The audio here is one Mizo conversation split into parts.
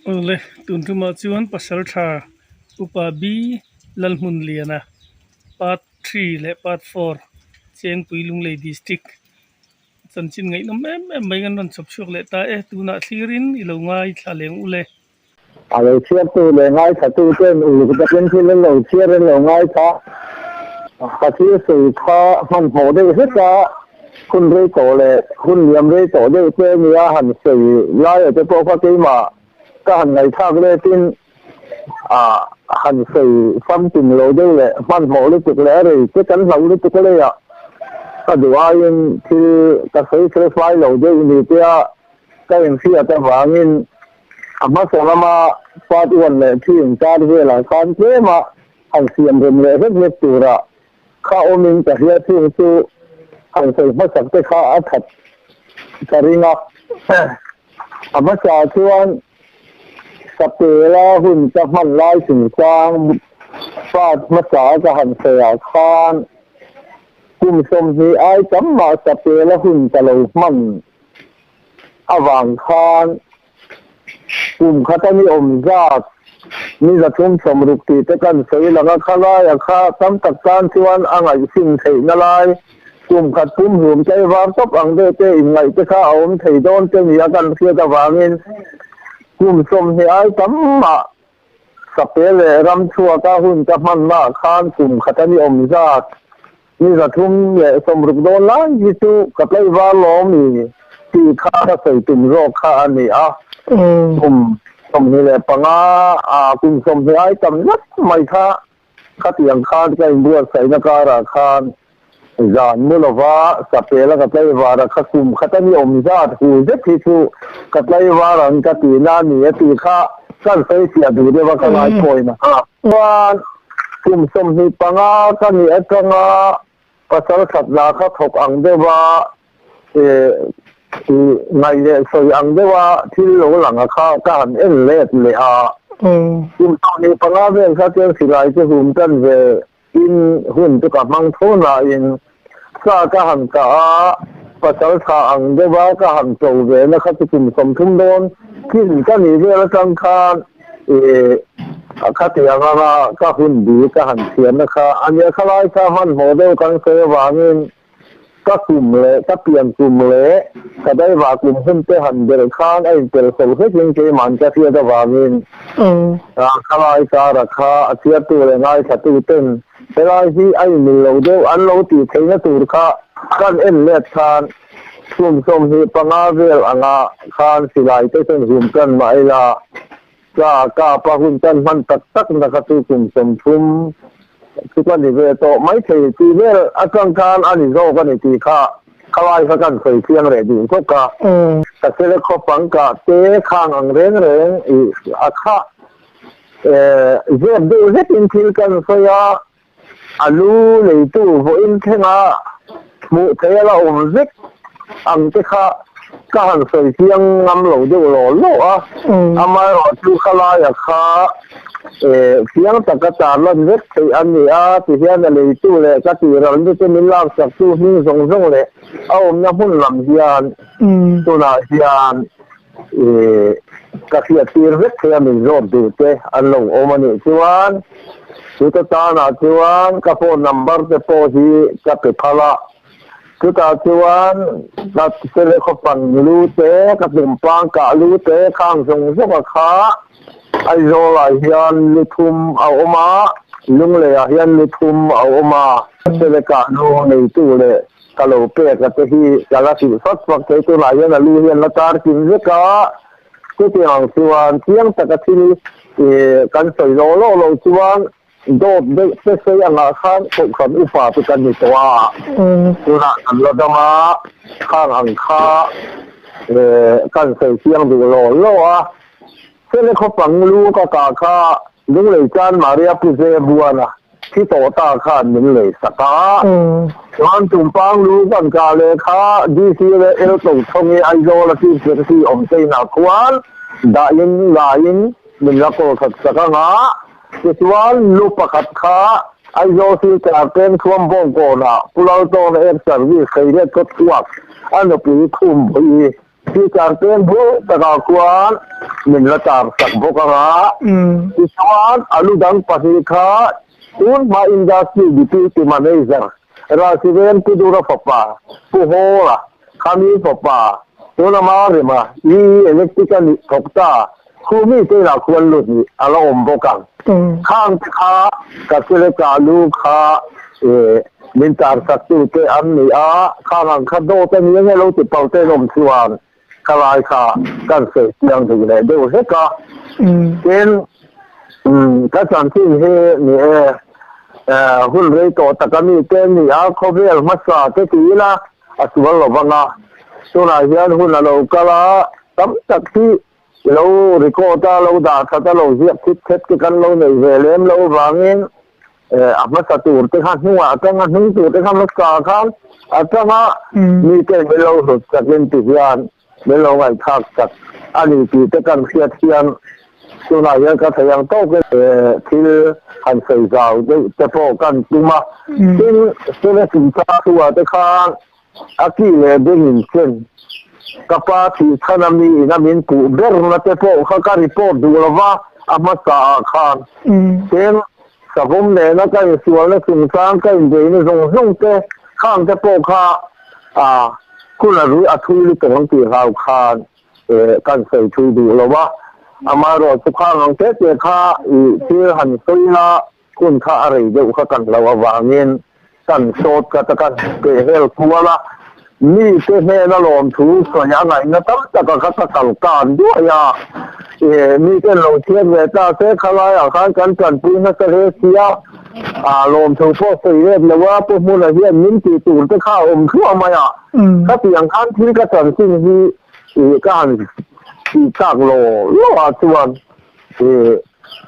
Awle, tun tumah chuan Pasaltha Upa B Lalhmunliana Part Three leh Part Four Chengpui Lunglei District chanchin ngaihnawm em em mai kan rawn chhawp chhuak leh ta e, tunah thlirin i lo ngaithla leng u le. A lo chhiartu leh ngaithla-tu ten uluk takin thil an lo chhiar an lo ngaithla. Ka thil sawi kha hmanhmawh deuh hlek a, hun rei tawh leh hun liam rei tawh deuh te nia han sawi laia te pawh kha keimah ka han ngaihthlak letin a han sawi famkim lo deuh leh hmanhmawh lutuk leh a rei te kan hlauh lutuk leiah ka duh aiin thil ka sawi felfai lo deuh ni tia ka inhriat avangin A hmasa lama part one leh three inkar velah khan tlema han siam rem leh hlek hlek tura kha awmin ka hria chung chu han sawi hmasak te kha a that ka ring a. A hmasa chuan Sapela hun ka hman lai chungchang part hmasa ka han sawiah khan kum 20 ai tam mah Sapela hun ka lo hman avang khan kum khat a ni awm zat ni 360 tih te kan sawi lang a, khalaia kha tam tak tan chuan a ngaihsin theihna lai kum khat pum hlum tlaivar tawp ang deuh te inngaih te kha a awm thei dawn te nia kan hriat avangin kum 20 ai tam mah Sape leh ram chhuaka hun ka hmannaah khan kum khat a ni awm zat ni 360 dawn lai hi chu ka tlaivar lawm i tih kha ka sawi tum zawk kha a ni a. Kum 25 a kum 20 ai tam zet mai kha khatiang khan ka inbuatsaihna karah khan Zan mu lova Sapela ka tlaivar a kha kum khat a ni awm zat hu zet hi chu ka tlaivar ang ka tih na a ni a tih kha kan sawi fiah duh deuh a ka ngai pawhin a kha. Chuan kum 25 ka nih atanga pasal thatna kha thawk ang deuh a ih ngaih leh sawi ang deuh a thil lo lang a kha ka han en let leh a. Kum 25 vel kha chuan silai chu hum tan ve Tin, hun chu ka hmang tho nain sa ka han kah a, pasal tha ang deuh a ka han cho ve na kha chu kum 30 dawn thin ka nih vel atang khan ih khatiang anga ka hun bik ka han chhiarna kha a nia khalai kha hmanhmawh deuh kan sawi avangin Ka kum leh ka pian kum leh ka daiva kum hun te han belh khan a intel so hlekin keiman ka hriat avangin khalai kara kha a chhiartu leh ngaithlatu ten helai hi a inmil lo deuh an lo tih theihna tur kha kan en let khan kum 25 vel anga khan silai te chuan hum tan mah ila ka kapa hun tan hman tak tak na kha chu kum 30 chu ka ni ve tawh maithei tih vel atang khan a ni zawk a ni tih kha khalai kha kan sawi chiang reh duh zawk a. Ka sele khawpang kah te khang ang reng reng i a kha zep deuh zetin thil kan sawi a, a lu leitu vawiin thlenga hmuh theih a la awm vek ang te kha ka han sawi chiang ngam lo deuh law law a, amaherawhchu khalaia kha chiang taka tarlan vek theih a ni a, tihian a leitu leh ka tihral te min laksaktu hming zawng zawng leh a awmna hmun lam hian tunah hian ka hriattir vek theih a min zawt duh te an lo awm a nih chuan chuta tanah chuan ka phone number te pawh hi ka pe phal a, chutah chuan ka sele khawpang lu te ka tumpang kah lu te khang zawng zawng a kha Aizawl ah hian lu thum a awm a, Lunglei ah hian lu thum a awm a, sele kah lu neitu leh Ka lo pek a te hi ka la hrilh fak fak thei tunah hian a lu hian la tar kim vek a, chutiang ang chuan chiang taka thil kan sawi lawh lawh loh chuan dawt deuh te sawi angah khan kohhran upa te kan ni tawh a, tunah kan la dam a, khang ang kha kan sawi chiang duh lawh lawh a, Sele khawpang lu ka kah kha Lunglei chan Maria Pu Ze Buana thi tawh ta khan min lei sak a. Chuan Tumpang lu kan kah leh kha DC leh L to thawng i Aizawl a Chief Secretary awm cheinah khuan dahin laiin min la kawl khat sak ang a. Tichuan lu pakhat kha Aizawl Silchar Pengthuam Bawngkawnah Pu Laltawna Ex Service Kheilet Kawtchhuak a nupui Khumbuii. Speaker ten hmuh takah khuan min la tar sak bawk ang a. Tichuan a lu dang pahnih kha tun hma Industry Deputy Manager Rasiven Pudura fapa Pu Hawla, Khami fapa tuna Marima EE Electric a nih thawk ta khu mite inah khuan lut nih a la awm bawk ang. Khang te kha ka Seleka lu kha min tar sak tu te an ni a, khang ang kha dawt a ni enge lo ti pal ten awm chuan kha lai kha kan sawi chiang duh leh deuh hlek a. Tin, ka chanchin hi ni e, hun rei tawh tak a mi te ni a, khawvel hmasa te ti ila a sual lo vang a, tunah hian hun a lo kal a, tam tak hi lo record a, lo dah that a, lo ziak thit thet te kan lo nei ve lem lo vangin a hmasa tur te kha hnungah atanga hnung tur te kha hmasa khan atanga mite min lo hlut chakin ti hian min lo ngaihthlak chak a ni tih te kan hriat hian tunah hian ka thei ang tawkin thil han sawi zau deuh te pawh kan tum a. Tin, Sena chungchang thu ah te khan a ki leh beng in chen ka pa thih chhan a mi in a min puh ber na te pawh kha ka report duh lo va a hmasa ah khan. Tin, savawm nena ka insualna chungchang ka inbeihna zawng zawng te khang te pawh kha a hun a rui a thui lutuk ang tih hlau khan kan sawi thui duh lo va. Amaherawhchu khang ang te te kha i thil han sawi la hun kha a rei deuh kha kan lo avangin kan sawt khat a kan pehhel kual a, mite hnena lawmthu sawi a ngaihna tam taka kha ka kal tan duai a, miten lo chhiat ve ta se khalaiah khan kan tanpui nasa hle sia, lawmthu pawh sawi let lo a, Pu Hmuna hian min tih tur te kha a awm thluah mai a, khatiang khan thil ka chanchin hi ka han tih tak law law ah chuan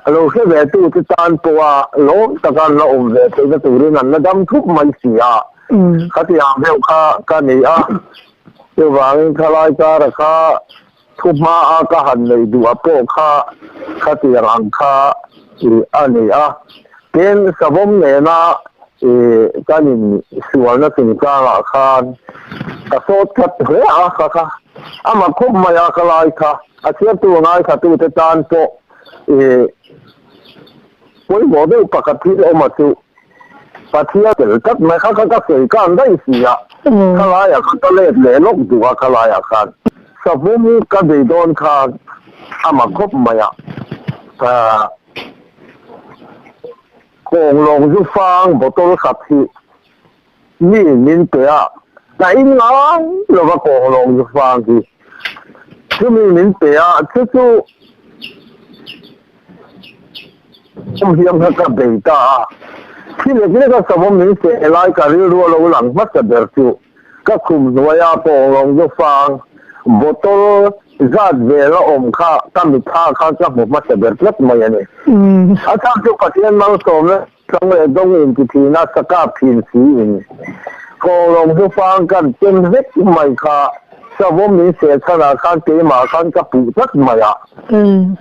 A lo hre ve tu te tan pawha lawm taka an la awm ve theihna turin an la dam thup mai si a, khatiang deuh kha ka ni a. Chuvangin thalai kara kha thu hmaa ka han neih duh a pawh kha khatiang ang kha a ni a. Tin, savawm nena kan insualna chungchangah khan ka sawt khat hle a kha kha amah khawp mai a ka lai kha. A chhiartu a ngaithlatute tan pawh i pawimawh deuh pakhat thil awm a chu Pathian tel tlat mai kha kha ka sawi khan daih si a, khalaiah khan ka let leh lawk duh a khalaiah khan savawm ka bei dawn khan a mak khawp mai a, kawnglawng zu fang bottle khat hi Mi min pe a, ka in ngai lova kawnglawng zu fang hi. Chumi min pe a, chu chu awm hiam kha ka bei ta a. Thi lek lek a savawm min seh lai ka rilru a lo lang hmasa ber chu ka khum hnuaia kawnglawng zu fang bottle zat vel a awm kha ka mitthla khan ka hmu hmasa ber tlat mai a ni. A chhan chu Pathian malsawmna Chang leh dawng in ti thin a, sakap thin si in. Kawlawng chu fang kan tem vek mai kha, savawm min seh chhan ah khan keimah khan ka puh tlat mai a.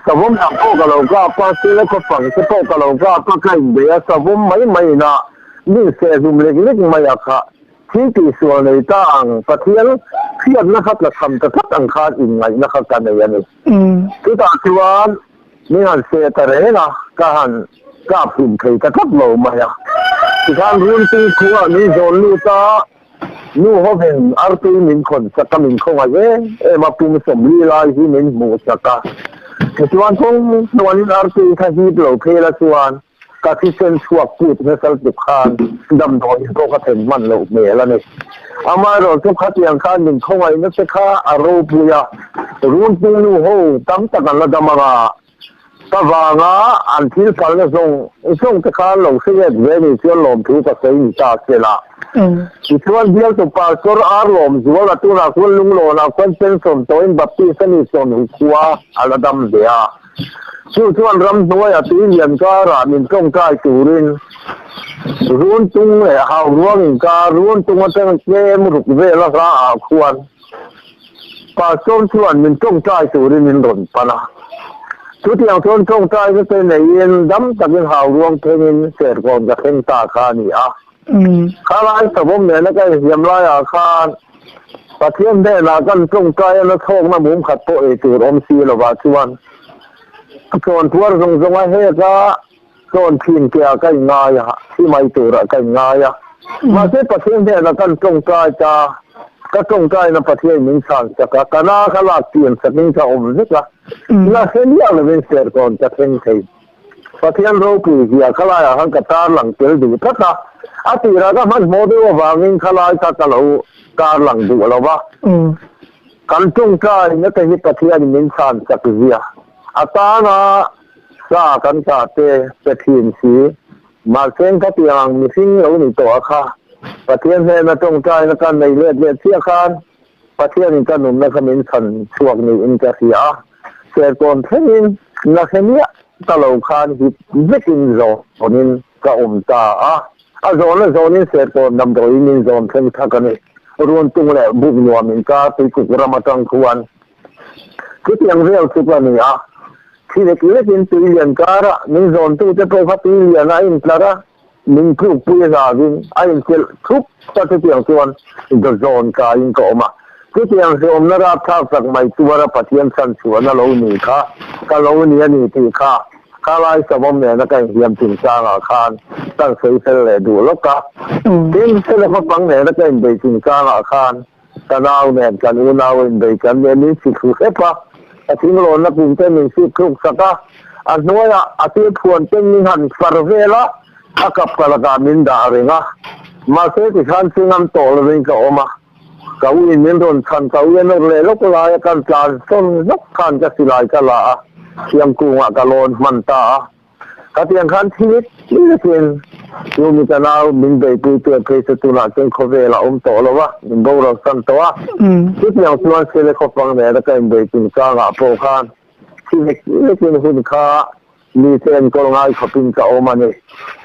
Savawm dang pawh ka lo kap a, sela khaw fang te pawh ka lo kap a, ka inbei a, savawm mai mai in a min seh hlum lek lek mai a kha. Thil tihsual nei ta ang, Pathian hriatna kha tla tham ta tlat ang khan inngaihna kha ka nei a ni. Chutah chuan min han seh ta reng a, ka han kap hlum thei ta tlat lo mai a. Tikhan Runtung khuah min zawn lut a, nu hovin artui min khawn sak a, min khawngaih em em a, pum sawmli lai hi min hmuh sak a. Tichuan kawng hnuanin artui kha hip lo phei la chuan Ka thisen chhuak put hmasal tuk khan damdawi pawh ka then hman loh hmel a ni. Amaherawh chu khatiang khan min khawngaihna che kha a ropui a, runpui nu ho tam tak an la dam ang a, ka vanga an thil phalna zawng zawng te khan lo hriat ve ni chuan lawmthu ka sawi ni ta se la. Tichuan bialtu Pastor Ar Lawmzual a tunah khuan Lunglawnah khuan pension tawhin Baptist a ni Chawnhu khua a la dam ve a. Chu chuan ramhnuaia tui lian karah min tawngtai turin run tung leh hau ruang inkar run tung atang tlem ruk vel a hla ah khuan Pastor chuan min tawngtai turin min rawn pan a. Chutiang chuan tawngtai na te neiin dam takin hau ruang thlengin Serkawn ka thleng ta kha a ni a. Khalai savawm nena ka inhliam laiah khan. Pathian hnenah kan tawngtai a nachhawkna mum khat pawh ei tur awm si lovah chuan chawn tuar zawng zawng a hek a, chawn thin ke ah ka inngai a, thi mai turah ka inngai a. Mahse Pathian hnenah kan tawngtai ta, ka tawngtaina Pathian min chhan sak a, ka na kha lak pian sakin ka awm vek a, na hre miah lovin serkawn ka thleng thei. Pathian ropui zia khalaiah khan ka tarlang tel duh tlat a, a tirah ka hmanhmawh deuh avangin khalai kha ka lo tarlang duh lo va. Kan tawngtai nata hi Pathianin min chhan chak zia a tana sa kan kah te pe thin si. Mahse ka tiang ang mihring lo ni tawh a kha Pathian hnena tawngtaina ka nei let leh chiah khan Pathianin ka nunna kha min chhan chhuak niin ka hria a, Serkawn thlengin na hre miah ta lo khan hip vekin zawnin ka awm ta a. A zawna zawnin Serkawn damdawiin min zawn thleng thak a ni. Runtung leh buk nuam inkar tuikuk ram atang khuan chutiang vel chu ka ni a. Thi lek lekin tui lian karah min zawntute pawh kha tui lian a intlar a. Min tlukpui avangin a intelh thup ta chutiang chuan zawn kaiin ka awm a. Chutiang hrehawmna rapthlak tak mai tuara Pathian chhanchhuahna lo ni kha ka lo ni a ni tih kha kha lai savawm nena ka inhliam chungchangah khan kan sawi fel leh duh lawk a. Tin, Sela khawpang nena ka inbeih chungchangah khan ka nau nen kan unau inbei kan nia min si thlu hrep a, ka thinglawnna kum te min sip thluk sak a, a hnuaiah a thil phuan ten min han far vel a, a kap ka lakah min dah reng a, mahse tikhan chu ngam tawh lovin ka awm a, ka uin min rawn chhan ka ui a nawr leh lawk laia kan tlan sawn hlawk khan ka silai ka la a, thiangkungah ka lawn hman ta a. Khatiang khan thil lekin chu mi ka nau min beihpui tu phei chu tunah chuan khawvel a awm tawh lo va, min boral san tawh a. Chutiang chuan Sele khawpang nena ka inbeih chungchangah pawh khan thil lekin hun kha mite enkawl ngai khawpin ka awm a ni.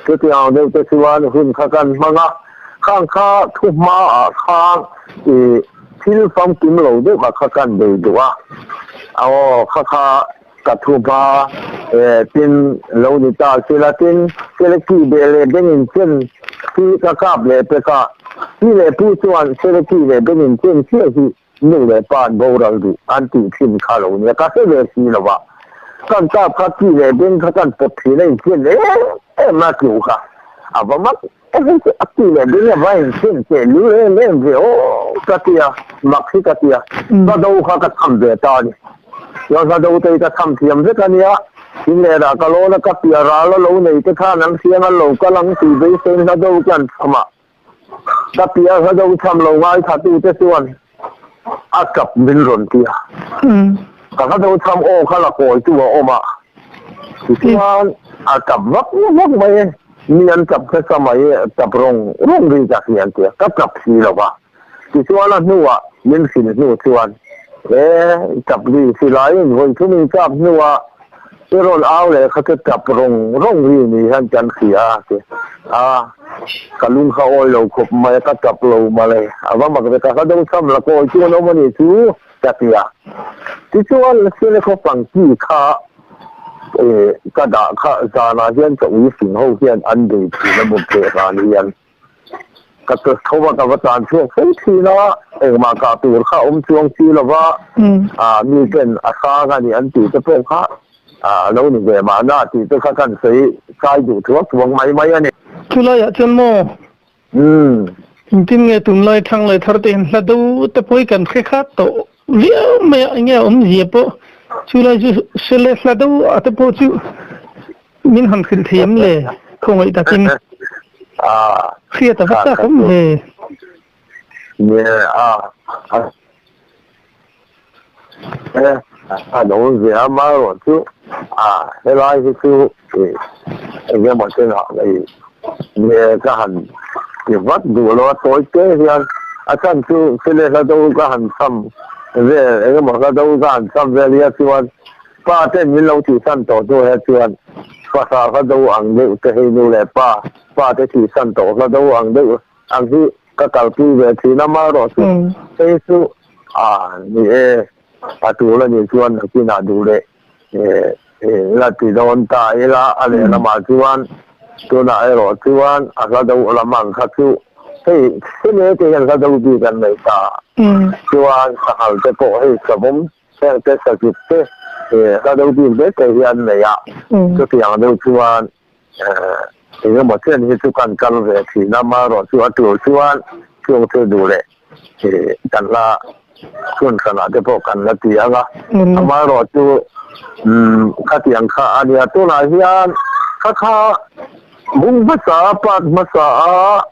Chutiang ang deuh te chuan hun kha kan hmang a, khang kha thu hmaah khan i thil famkim lo deuh a kha kan bei duh a, aw kha kha Ka thu hma e tin lo ni ta sila tin Seleki beh leh bengin chen hi ka kap leh pek a, pi leh pu chuan Seleki leh bengin chen chiah hi nu leh pa an boral duh an tih thin kha lo nia ka hre ve si lo va, kan kap kha pi leh beng kha kan pawt thin a inchen em em a tluh kha a va mak em chu a pi leh beng a va inchen teh lul em em ve aw ka ti a, mak hi ka ti a, ka do kha ka cham ve ta a ni. Chuan hla do te hi ka cham thiam vek a nia, thing leh rah ka lawn a ka piah ral a lo nei te khan an hriang an lo kal ang tih beiseiin hla do te an cham a, ka piah hla do cham lo ngaithla tu te chuan a tap min rawn ti a, ka hla do cham aw kha la kawi tu a awm a, tichuan a tap vak vak mai e, mi an tap nasa mai e, tap rawng rawng ri ka hria an ti a, ka tap si lo va. Tichuan a hnuah min hrilh hnu chuan, E, tap ri silaiin vawi thum in kap hnuah i rawn au leh kha chu tap rawng rawng ri ni hian kan hria a ti a, ka lung kha awi lo khawp mai a, ka tap lo male, a va mak ve ka hla do cham la kawi chu an awm a ni chu ka ti a. Tichuan Sele khawpang ki kha e ka dah kha zanah hian ka ui fing ho hian an bei thin a mut leh ran hian. Ka tawt tho a, ka va tlan chhuak fo thin a, engmah kah tur kha awm chuang si lo va, mi ten a hrang a ni an tih te pawh kha a lo ni ve mahna tih te kha kan sawi kai duh thuak thuak mai mai a ni. Chulaiah chuan maw? Engtin nge tunlai thang leh thar te hian hla do te pawh hi kan hre khat tawh viau mai a, enge a awmzia pawh chulai chu hre leh hla do a te pawh chu Min han hrilh thiam le, khawngaih takin. Hriat a va chak awm ve. A lo ve a amaherawh chu helai hi chu eng emaw chenah nge ka han ti vat duh lo a, tawi te hian a chhan chu sile hla do ka han cham vel eng emaw hla do ka han cham vel hi chuan Pa ten min lo tihsan tawh hnu he chuan pasal hla do ang deuh te hei nu leh pa, pa te tihsan tawh hla do ang deuh ang hi ka kalpui ve thin a, amaherawh chu hei chu a ni e, a tul a nih chuan nakinah duh leh la ti dawn ta ila a lehlamah chuan tunah erawh chuan a hla do lam ang kha chu. Hei sele te hian hla do bik an nei ta. Chuan sanghal te pawh hei savawm heng te sazuk te hla do bik vek te hi an nei a. Chutiang deuh chuan engemaw chen hi chu kan kal ve thin a, amaherawhchu a tur chuan chung thil duh leh kan la hun hranah te pawh kan la ti ang a. Amaherawhchu khatiang kha a nia, tunah hian kha kha bung hmasa part hmasa a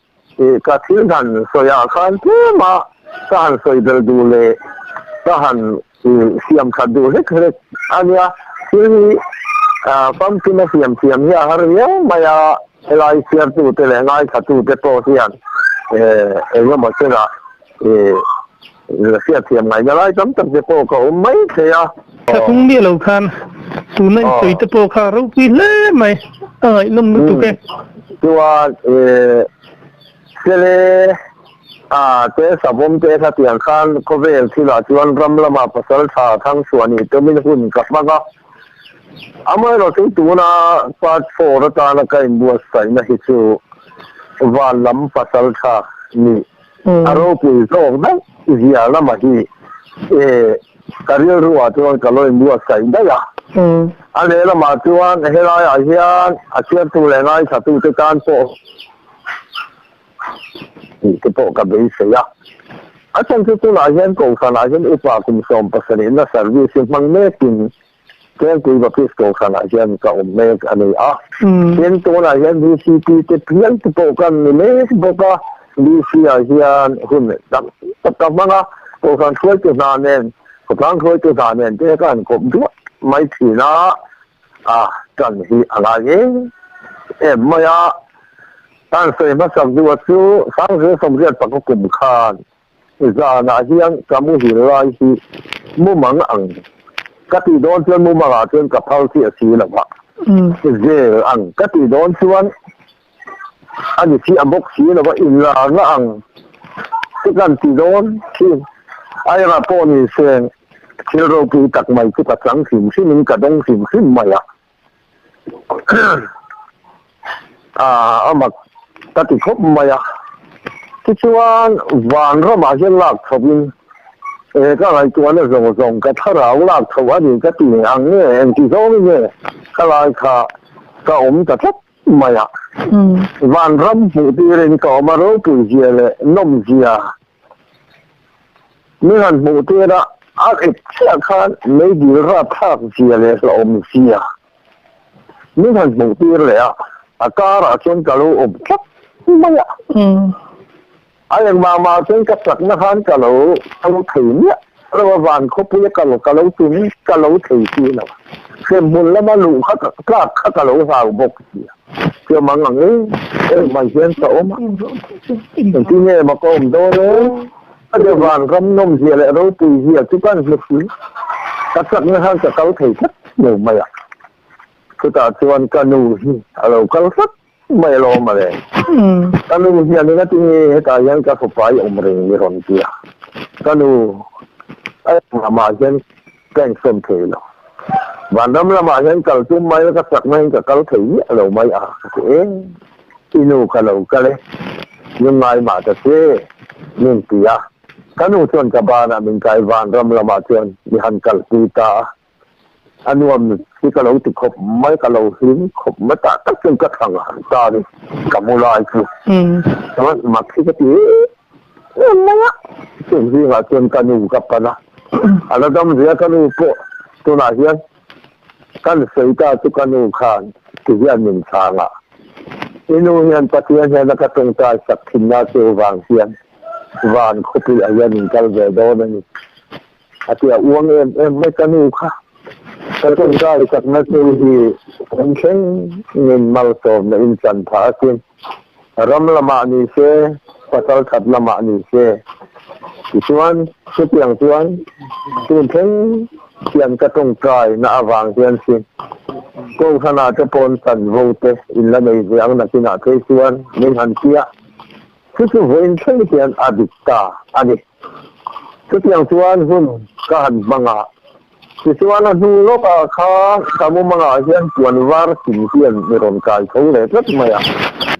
ka thil han sawi ah khan tlem a ka han sawi bel duh leh ka han siam that duh hlek hlek a nia. Thil hi famkima siam thiam hi a har viau mai a, helai chhiartute leh ngaithlatute pawh hian engemaw chenah hriat thiam ngaihna lai tam tak te pawh ka awm mai thei a. Thlahrung miah lo khan tuna in sawi te pawh kha a ropui hle mai, a ngaihnawm lutuk e. Chuan Sele a te savawm te kha tiang khan khawvel thilah chuan ram lama pasal tha thangchhuah nih tumin hun ka hmang a. Amaherawhchu tuna part four atana ka inbuatsaihna hi chu van lam pasal tha nih a ropui zawk daih zia lamah hi ka rilruah chuan ka lo inbuatsaih daih a. A lehlamah chuan helaiah hian a chhiartu leh ngaithlatute tan pawh tih te pawh ka beisei a. A chhan chu tunah hian Kohhranah hian upa kum 17na service hi hmang mekin Chengpui Baptist Kohhranah hian ka awm mek a ni a. Tin, tunah hian VCP te pial te pawh kan ni mek bawk a, VC ah hian hun tam tak ka hmang a, Kohhran hruaitu hna nen, khawtlang hruaitu hna nen te ka han kawp duah mai thin a, a tan hi a ngai em em mai a. Kan sawi hmasak duh chu 1980 kum khan Zanah hian ka muhil lai hi mumang ang ka tih dawn chuan mumangah chuan ka phal chiah si lo a, zel ang ka tih dawn chuan a ni chiah bawk si lo a, inlarna ang chu kan ti dawn thin. Aira pawh ni se thil ropui tak mai chu ka chang hrim hrimin ka dawng hrim hrim mai a. A mak ka ti khawp mai a. Tichuan van ramah hian lak chhohin e ka ngaihtuahna zawng zawng ka thlarau lak chho a ni ka ti ang nge engti zawngin nge ka lai kha ka awm ta tlat mai a. Van ram hmuh tirin ka awm a ropui zia leh nawm zia Min han hmuh tir a, a ep chiah khan meidil rapthlak zia leh hlauhawm zia min han hmuh tir leh a, a karah chuan ka lo awm tlat mai a. A engmah mah chuan ka chakna khan ka lo kal thei miah lo a, van khawpuia kal ka lo tum ka lo thei si lo. Hremhmun lama luh kha tlak kha ka lo hlau bawk sia. Chuan mang ang em em mai hian ka awm a, engtin nge maw ka awm dawn e? A de van ram nawm zia leh ropui zia chu kan hmu si, ka chakna khan ka kal thei tlat lo mai a. Chutah chuan ka nu hi a lo kal tlat mai alawm a le. Ka nu hian engati nge hetah hian ka fapa i awm reng ni rawn ti a, ka nu a lamah hian Ka insawm thei lo. Vanram lamah hian kal tum mai la ka chak na in ka kal thei miah lo mai a ka ti e. I nu ka lo kal e, lungngai mah ta che min ti a. Ka nu chuan ka banah min kai vanram lamah chuan mi han kalpui ta a. A nuam hi ka lo ti khawp mai, ka lo hlim khawp mai tah tak chuan ka thlang han ta ni ka mu lai chu. Chuan mak hi ka ti em em mai a. Chung zingah chuan ka nu ka pan a, a la dam zia ka nu pawh tunah hian kan sawi ta chu ka nu khan ti hian min chhang a, i nu hian Pathian hian a ka tawngtai sak thinna chu vang hian van khawpuiah hian in kal ve dawn a ni a ti a, uang em em mai ka nu kha ka tawngtai sakna chu hi kan thleng in malsawmna in chan phah asin. Ram lamah ni se, pasal that lamah ni se. Tichuan, chutiang chuan tun thleng hian ka tawngtai na avang hian sin Kohhranah te pawn chanvo te in la nei ve ang nakinah phei chuan min han tia. Chu chu vawiin thleng hian a dik ta a ni. Chutiang chuan hun ka han hmang a, Tichuan a hnu lawkah kha ka mumangah hian puan var kim hian mi rawn kai tho leh tlat mai a,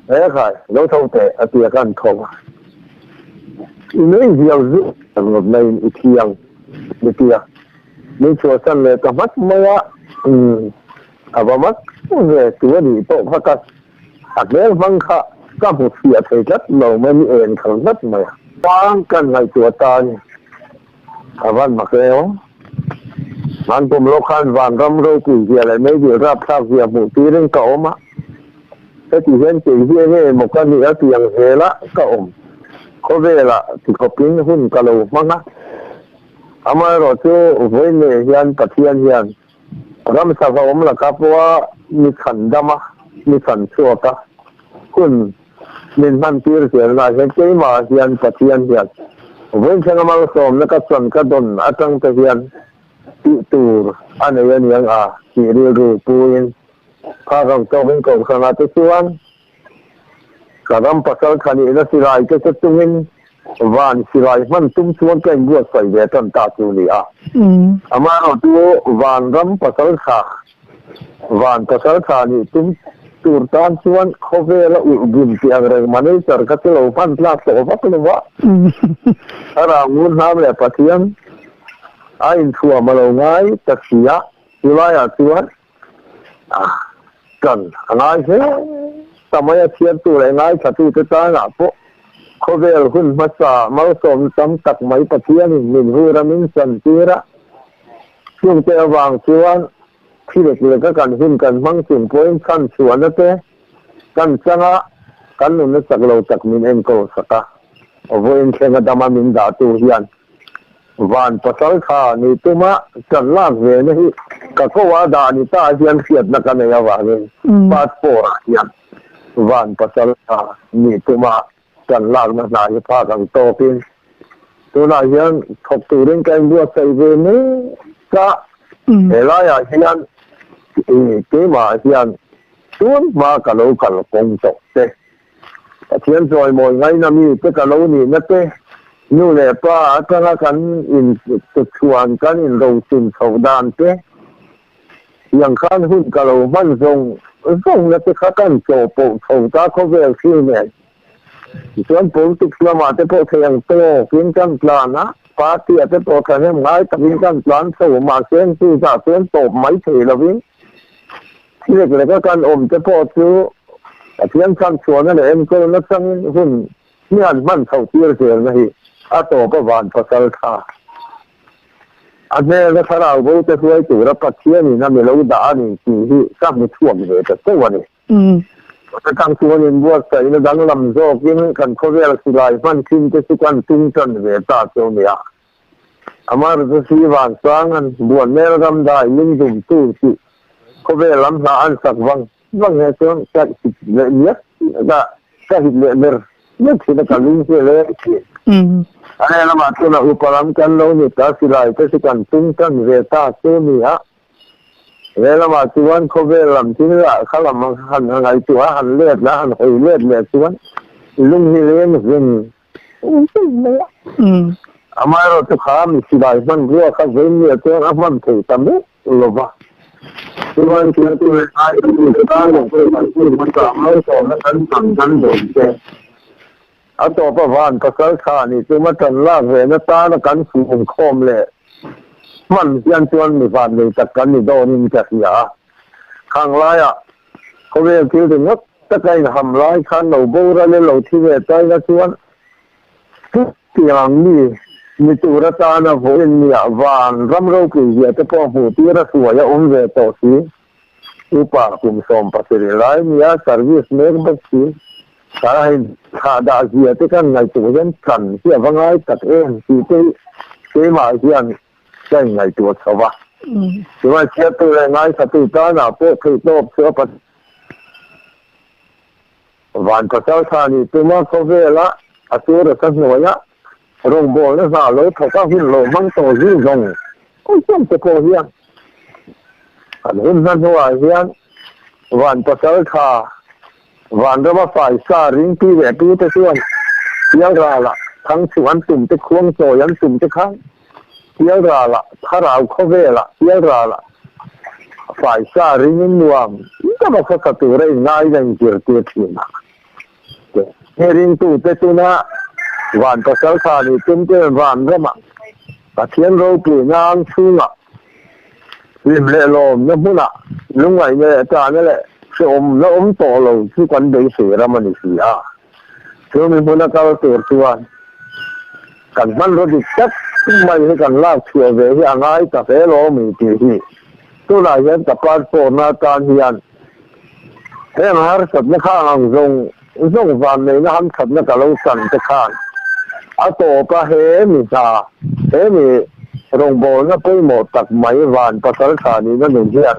He khai, lo tho teh a ti a kan tho a. I meizial zu ngawt maiin i thi ang mi ti a, min chhuahsan leh ta hmat mai a, umm a va mat ve tu a nih pawh kha ka a hmel hmang kha ka hmu chhiah thei tlat lo mai mi en khal tlat mai a. Pang kan ngaihtuah ta a ni, a van mak e aw. Van pum lawk khan vanram ropui zia leh meidil rapthlak zia hmuh tirin ka awm a, heti hian kei hi enge emaw ka nih a ti ang zela ka awm. Khawvelah tikhawpin hun ka lo hmang a, amaherawh chu vawiin hian Pathian hian ramsa va awm laka pawha mi chhan dam a, mi chhan chhuak a, hun min hman tir zelna hian keimah hian Pathian hian vawiin thlenga malsawmna ka chuan ka dawn atang te hian tih tur a nei a niang a tih rilru puin phak ang tawkin kohhranah te chuan ka ram pasal thanihna silai te chu chungin van silai hman tum chuan ka inbuatsaih ve tan ta chu ni a. Amaherawhchu vanram pasal tha, van pasal tha nih tum tur tan chuan khawvela ulh bun tih ang reng manager kha chu lo hman tlak tawh vak lo va. Thlarau ngun hnam leh Pathian a inthuam a lo ngai ta si a, chulaiah chuan Kan a ngai hle ta mai a, chhiartu leh ngaithlatute tanah pawh khawvel hun hmasa malsawmna tam tak mai Pathianin min vur a min chantir a, chungte avang chuan thi lek leka kan hun kan hmang chung pawhin chhanchhuahna te kan chang a, kan nunna chak lo tak min enkawl sak a, vawiin thlenga dama min dahtu hian Van pasal tha ni tuma kan lak ve na hi ka ko a dah ni ta hian hriatna ka nei avangin part four ah hian van pasal tha ni tuma kan lakna hna hi phak ang tawkin tunah hian thawk turin ka inbuatsaih ve mek a, helaiah hian keimah hian tun hma ka lo kal kawng tawh te. Pathian chawimawi ngaina mi te ka lo nihna te, nu leh pa atanga kan intuchhuan kan inrochun chhoh dan te, tiang khan hun ka lo hman zawng zawngna te kha kan chawhpawh chho ta khawvel thil nen. Tichuan politics lamah te pawh thei ang tawkin kan tlan a, party ah te pawh thahnem ngai takin kan tlan chho mahse chu zah chuan tawp mai thei lovin Thil lek leka kan awm te pawh chu Pathian chhanchhuahna leh enkawlna changin hun hi han hman chhoh tir zelna hi a tawp a van pasal tha. A hnena thlarau bo te hruai tura Pathianin a milo dah a ni tih hi ka hmu chhuak ve ta chauh a ni. Chutang chuan inbuatsaihna danglam zawkin kan khawvel silai hman thin te chu kan tung tan ve ta chu a nia. Amar chu si van sang an buan mel ram dai ling dum tu tih khawvel lam hla an sak vang vang he chuan ka hit leh miak ka ka hit leh ber mek thin a ka lung hi a leng thin. A lehlamah chuan a upa lam kan lo ni ta silai te chu kan tung tan ve ta chu ni a. Lehlamah chuan khawvel lam thil lah kha lam han ngaihtuah a han let la han hawi let leh chuan lung hi leng veng Amaherawh chu kha mi silai hmanrua kha Veinnia chuan a hman thei ta meuh lo va. Chuan thiltu leh ngaihtuahtu tan leh kan hun hmasa malsawmna kan chang kan dawn che. A tawp a van pasal tha nih chuma tan lak ve na tana kan fum khawm leh hman hian chuan mi van nei tak kan ni dawnin ka hria a. Khang laiah Khawvel thil ringawt taka inham lai khan lo boral e lo thi ve taina chuan chutiang mi ni tur atana vawiin nia van ram ropui zia te pawh hmuh tir a hruai a awm ve tawh si. Upa kum 17 lai nia service mek bawk si. Ka hei thlah dah zia te kan ngaihtuah hian tlan hi a va ngai tak em tih te hi keimah hian Ka inngaihtuah chho va. Chuvai chhiartu leh ngaithatu tanah pawh theihtawp chu a Van pasal tha nih tuma khawvela a tur a sa hnuaia rawngbawlna hna lo thawk a hun lo hmang tawh zui zawng zawng te pawh hian kan hun hna hnuah hian van pasal tha Vanrama faisa ringtu leh tute chuan Pialralah thangchhuh an tum te khuangchawi an tum te khan Pialralah thlarau khawvelah Pialralah faisa ringin nuam dama khawsa tura inngaina inzirtir thin a. He ringtute tuna Van pasaltha nih tum te van ramah Pathian ropui ngang chhungah hlim leh lawmna hmunah lungngaihna leh tahna leh hrehawmna awm tawh lo chu kan beisei ram a ni si a. Chumi hmuna kal tur chuan kan hmanraw dik tak mai hi kan lak chhuah ve hi a ngai ta hle lawm i tih hi tunah hian ka passport na atan hian heng harsatna kha ang zawng zawng vanneihna hamthatna ka lo chan te khan a tawp a he mi hna he mi rawngbawlna pawimawh tak mai van pasal tha nihna nun hian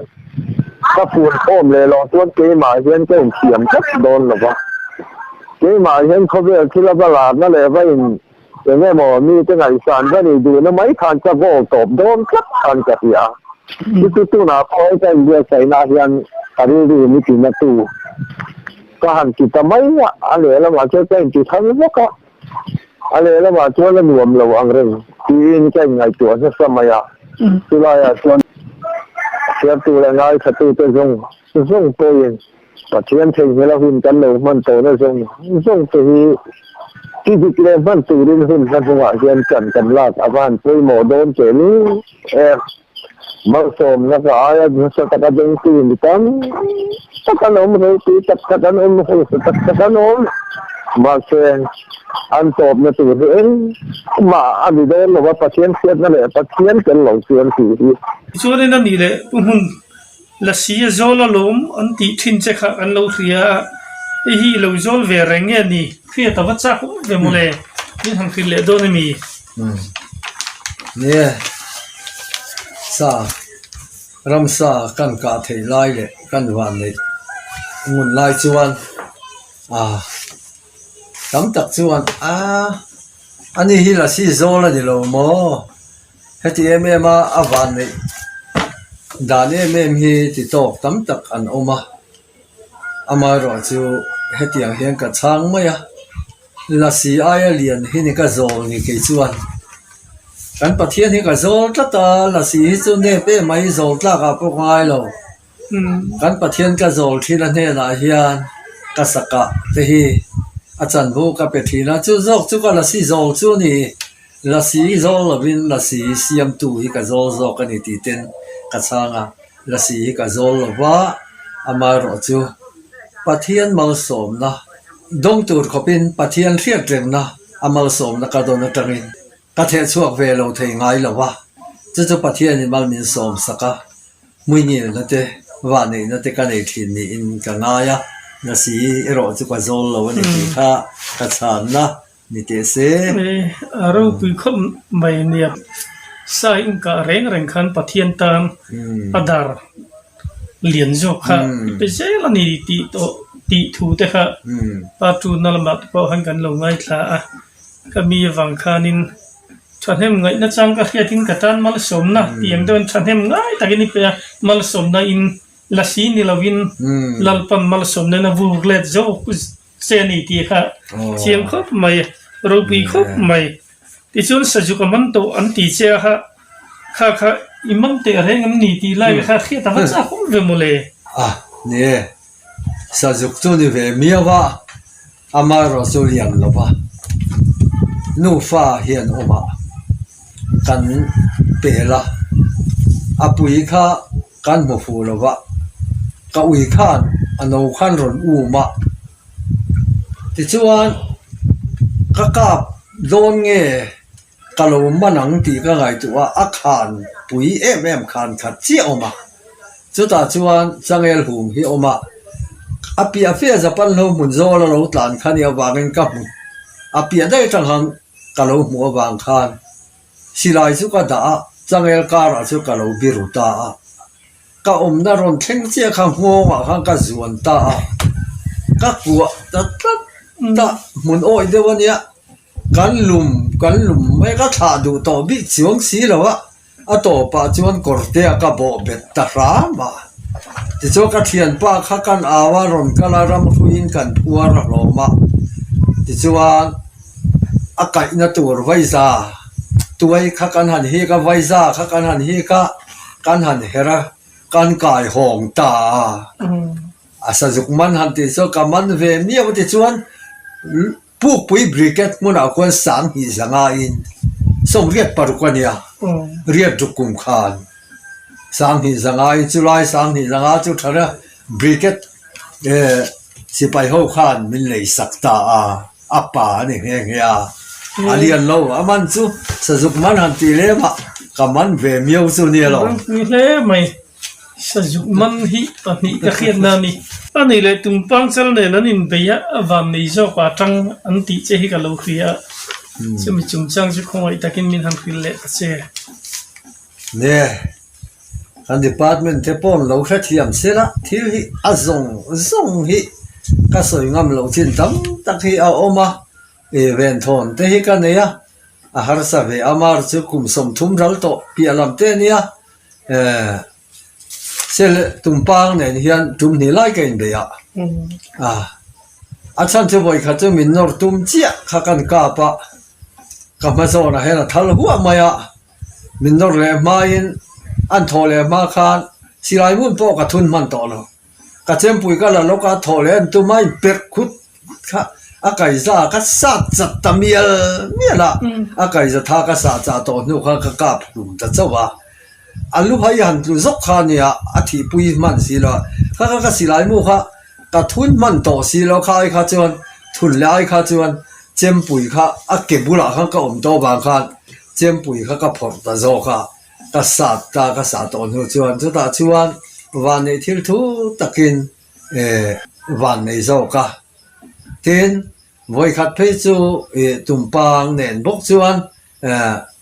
Ka phunkhawm leh loh chuan keimah hian ka inthiam tlat dawn lo va. Keimah hian khawvel thil a va larna leh va in eng emaw mite ngaihsan va nih duhna mai khan ka goal tawp dawn tlat khan ka hria. Chu chu tunah pawh hei ka inbiaksaihna hian ka rilru mi tina tu ka han ti ta mai a, a lehlamah chuan ka inti thang vak a, a lehlamah chuan a nuam lo ang reng tiin ka inngaihtuah nasa mai a. Chulaiah chuan chhiartu leh ngaithlatute zawng zawng pawhin Pathian theihnghilh a hun kan lo hman tawhna zawng zawng te hi ti dik leh hman turin hun hla hnungah hian chan kan lak a va han pawimawh dawn teh lu em. Malsawmna ka aia nasa taka dengtu mi tam tak an awm, ropui tak tak an awm, hausa tak tak an awm. Mahse, an tawpna tur hi engmah a ni dawn lo va, Pathian hriatna leh Pathian tel lo chuan tih hi. Tichuanin a nih leh Pu Hmun, Lasi a zawl alawm an tih thin che kha kan lo hria a, hei hi i lo zawl ve reng nge ni? Hriat a va chak awm ve mawle, min han hrilh leh dawn emi? Nia, sa, ramsa kan kah theih lai leh kan van neih ngun lai chuan ah tam tak chuan ah ani hi lasi zawl a ni lo maw? Heti em em a a van neih dan em em hi ti tawk tam tak an awm a, amaherawh chu hetiang hian ka chhang mai a, lasi aia lian hi ni ka zawl ni kei chuan kan Pathian hi ka zawl tlat a, lasi hi chu nep em mai zawl tlak ah pawh ka ngai lo. Kan Pathian ka zawl thin a hnenah hian ka sakah te hi a chanvo ka pe thin a, chu zawk chu ka lasi zawl chu a ni. Lasi zawl lovin lasi siamtu hi ka zawl zawk a ni tih ten ka chhang a, lasi hi ka zawl lo va, amaherawh chu Pathian malsawmna dawng tur khawpin Pathian hriatrengna a malsawmna ka dawn atangin Ka theh chhuak ve lo thei ngai lo a, chu chu Pathianin mal min sawm sak a, hmuingilna te, vahneihna te ka nei thin niin ka ngai a, Lasi erawh chu ka zawl lo a ni tih kha ka chhanna ni teh se. A ropui khawp mai nia, Sai inkah reng reng khan Pathian tan a dar lian zawk kha i pe zel a ni tih tawh tih thu te kha pa tuna lamah te pawh khan kan lo ngaithla a. Ka mi avang khanin thahnem ngaihna chang ka hriatin ka tan malsawmna tih ang deuhin thahnem ngai takin i pe a, malsawmna in lasi ni lovin Lalpan malsawmna in a vur let zawk che a ni tih kha chiang khawp mai, ropui khawp mai. Tichuan Sazuka man tawh an ti che a kha, kha kha i man teh reng em ni tih lai kha hriat a va chak awm ve mawle. A, ni e, Sazuk chu ni ve miau a. Amaherawh chu lian lo va, nufa hian awmah kan pel a, a pui kha kan hmu fuh lo va, ka ui khan a no khan rawn um a, tichuan ka kap dawn nge ka lo man ang tih ka ngaihtuah a, a khan pui em em khan khat chiah awm a. Chutah chuan changel hum hi a awm a, a piah fe Japan hlo hmun zawl a lo tlan kha nia avangin ka hmu, a piah daih atang khan ka lo hmuh avang khan silai chu ka dah a, changel karah chu ka lo biru ta a, ka awmna rawn thleng chiah kha nghawngah khan ka zuan ta a, ka kuah ta tlat ta hmun awih deuh a nia, kan lum kan lum mai ka thlah duh tawh bik chuang si lo a. A tawpah chuan kawrtea ka bawh bet ta hram a. Tichuan ka thianpa kha kan au a, rawn kal a, ram hruiin kan phuar a hlawm a. Tichuan a kaihna tur vaiza tuai kha kan han hik a, vaiza kha kan han hik a, kan han herh a, kan kai hawng ta a. A sazuk man han tih chuan ka man ve miau a tichuan. Pukpui Brigade hmunah khuan 2000 in 86 a nia, riat ruk kum khan 2005 in chulai 2005 chu thana Brigade sipai ho khan min lei sak ta a, a pa a ni nghe nghe a, a lian lo a man chu sazuk man han tih lem ah ka man ve miau chu nia lo. Ropui hle mai. Sazuk man hi pahnih ka hriatna a ni. A nih leh tumpang chal nen an inbei a, a van nei zawk ah tang an tih che hi ka lo hria a, chumi chungchang chu khawngaih takin min han hrilh leh ta che. Ne, kan department te pawh an lo hrethiam sela, thil hi a zawng zawng hi ka sawi ngam loh chin tam tak hi a awm a, e venthawn te hi ka nei a, a harsa ve a, mar chu kum 30 ral tawh piah lam te a nia. Eh, sel tumpang nen hian tum hnih lai ka inbeih a, ah, a chhan chu vawi khat chu min nawr tum chiah kha kan kap a, ka hma zawnah hian a thal huah mai a, min nawr leh hmain an thawh leh hma khan silai hmun pawh ka thun hman tawh lo, ka chempui ka la lawk a, thawh leh an tum a, inperh khut Kha a kaiza ka sat chat ta mial mial a, a kaiza tha ka sah chah tawh hnu khan ka kap hlum ta chauh a, a lu hai han tlu zawk kha nia a thihpui hman si lo a, kha kha ka silai mu kha ka thun hman tawh si lo kha ai kha chuan thun leh ai kha chuan chempui kha a ke bulah khan ka awm tawh vang khan chempui kha ka phawrh ta zawk a, ka sat ta ka sah tawh hnu chuan chutah chuan vanneih thil thu takin van nei zawk a, tin vawikhat phei chu tumpang nen bawk chuan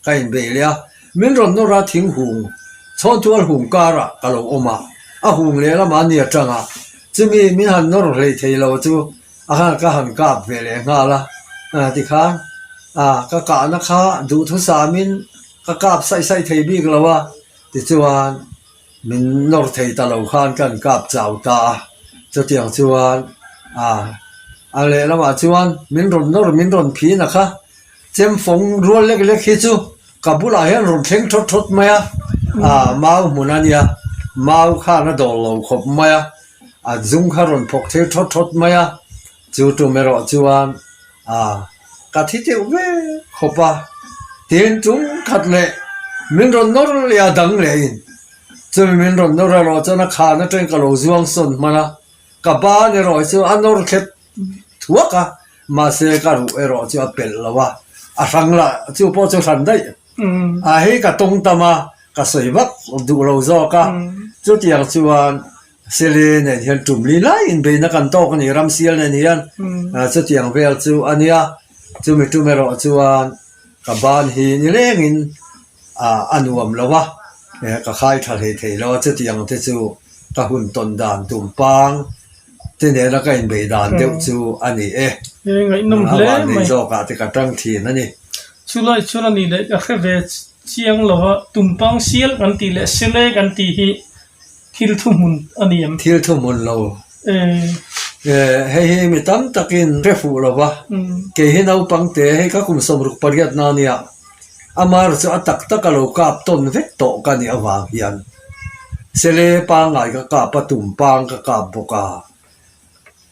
ka inbeih leh a, min rawn nawr a thing hung chhawntual hung karah ka lo awm a, a hung lehlamah a ni atang a, chumi min han nawr hlei thei lo chu a khan ka han kap ve leh nghal a, tikhan ka kahna kha duhthusamin ka kap saih saih thei bik lo a, tichuan. Min nawr thei ta lo khan kan kap chau ta a, chutiang chuan a a lehlamah chuan min rawn nawr min rawn phin a kha, chemfawng rual lek lek hi chu ka bulah hian rawn thleng thawt thawt mai a, a mau hmun a nia, mau khan a dawl lo khawp mai a, a zung kha rawn phawk thir thawt thawt mai a, chu tum erawh chuan a ka thi deuh ve khawp a, tin tum khat leh min rawn nawr leh a dang leh in chumi min rawn nawr erawh chuan a khan atangin ka lo zuang sawn hman a, ka ban erawh hi chu a nawr thlet thuak a, mahse ka ruh erawh chu a pelh lo a, a hrang lah chu pawh chu hran daih a hei ka tawng tam a, ka sawi vak duh lo zawk a, chutiang chuan Sele nen hian tum li lai inbeihna kan tawk a ni, Ramsial nen hian chutiang vel chu a nia. Chumi tum erawh chuan ka ban hi ni lengin a nuam lo a, ka khai tha hlei thei lo a, chutiang te chu ka hun tawn dan tum pang te nena ka inbeih dan deuh chu a ni e. A vanneih zawkah te ka tang thin a ni. Chulai chuan a nih leh ka hre ve chiang lo a, tumpang sial kan tih leh sele kan tih hi Thil thuhmun a ni em? Thil thuhmun lo. Hei hi mi tam takin hre fuh lo va, kei hi naupang te hei ka kum 68 na nia, amar chu a tak tak a lo kap tawn vek tawh ka nih avang hian sele pangngai ka kap a, tum pang ka kap bawk a.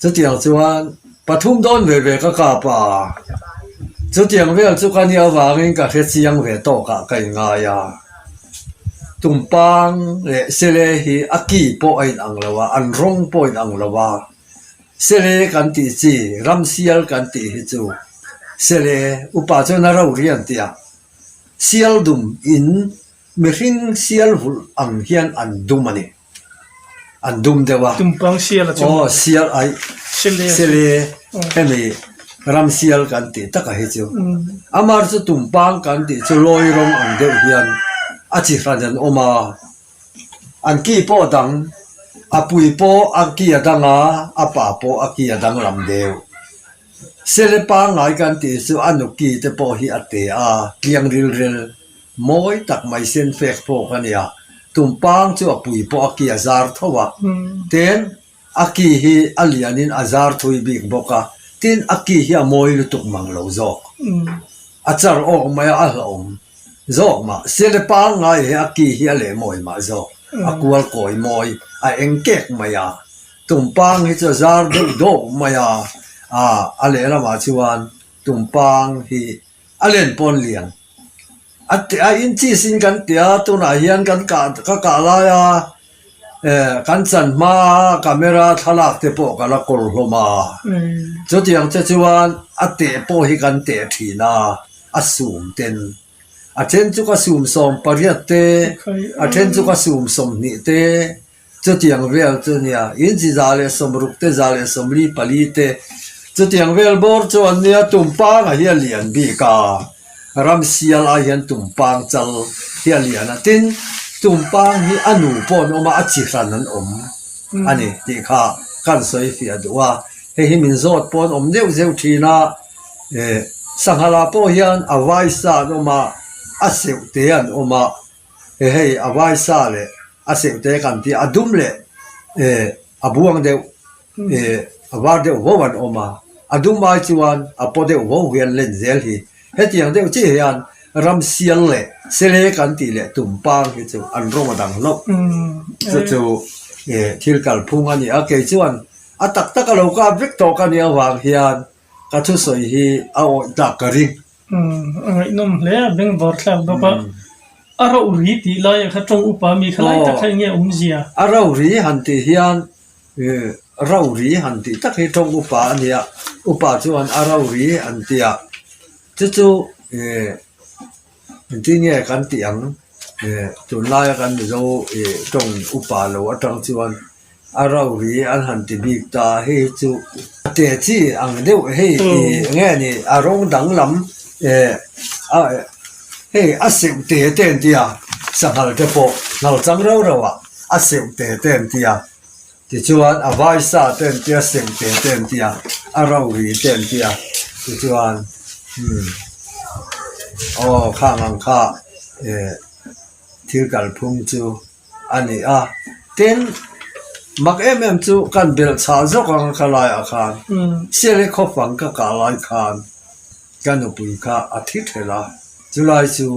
Chutiang chuan pathum dawn ve ve ka kap a, chutiang vel chu ka nih avangin ka hre chiang ve tawkah ka inngai a. Tumpang leh sele hi a ki pawh a inang lo a, an rawng pawh a inang lo a. Sele kan tih chi, ramsial kan tih hi chu sele upa chuan a rori an ti a, sial dum in mihring sial vulh ang hian an dum a ni. An dum deuh a. Tumpang sial a chu. Aw sial ai sele hemi ram sial kan tih taka hi chu. Amar chu tumpang kan tih chu lawi rawng ang deuh hian a chi hran an awm a. An ki pawh a dang, a pui pawh a ki a dang a, a pa pawh a ki a dang lam deuh. Sele pangngai kan tih chu a nuki te pawh hi a te a, tliang ril rel mawi tak mai sen fek phawk a nia. Tumpang chu a pui pawh a ki a zar tho a, tin a ki hi a lianin a zar thui bik bawk a, tin a ki hi a mawi lutuk mang lo zawk. A char awk mai a, a hlauhawm zawk mah. Sele pangngai hi a ki hi a leh mawi mah zawk, a kual kawi mawi, a eng kek mai a. Tumpang hi chu a zar deuh dawk mai a, a lehlamah chuan. Tumpang hi a len pawn lian. A ti a inches in kan ti a tunah hian kan kah ka kah lai a eh kan chan hma a camera thlalak te pawh ka la kawl hlawm a. Chutiang che chuan a teh pawh hi kan teh thin a, a sum ten. A then chu ka sum 18 te, a then chu ka sum 20 te, chutiang vel chu nia. Inchi 160 te, 144 te, chutiang vel bawr chu an nia. Tumpanga hi a lian bik a, ramsial ai hian tumpang chal hi a lian a. Tin, tumpang hi a nu pawh an awm a, a chi hran an awm a ni tih kha kan sawi fiah duh a. Hei hi min zawt pawh an awm deuh zeuh thin a. Sanghala pawh hian a vaisa an awm a, a seuh te an awm a, hei a vaisa leh a seuh te kan tih a dum leh a buang deuh a var deuh vo an awm a, a dum ai chuan a paw deuh vo hian len zel hi. Hetiang deuh chiah hian ramsial leh sele kan tih leh tumpang hi chu an rawng a dang hlauh. Chu chu thil kalphung a ni a, kei chuan a tak tak a lo kap vek tawh ka nih avang hian Ka thusawi hi a awih tak ka ring. Umm a ngaihnawm hle a, bengvar thlak bawk a. A rauh ri tih laiah kha tawng upa mi kha lai tak kha enge awmzia? A rauh ri han tih hian rauh ri han tih tak hi tawng upa a nia, upa chuan a rauh ri an ti a, chu chu engtin nge kan tih ang tunlaia kan Mizo tawng upa lo atang chuan A ro ri an han ti bik ta hei hi chu a te chi ang deuh hei ih nge ni a rawng danglam eh a hei a seuh te te an tia sanghal te pawh nghal chang reuh reuh ah a seuh te te an tia tichuan a vai sa te an tia seuh te te an tia a ro ri te an tia tichuan umm aw khang ang kha eh thil kalphung chu. a ni a, tin mak em em chu kan belh chhah zawk ang ka laiah khan Sialhe khawpang ka kah lai khan ka nupui kha a thi thelh a, chulai chu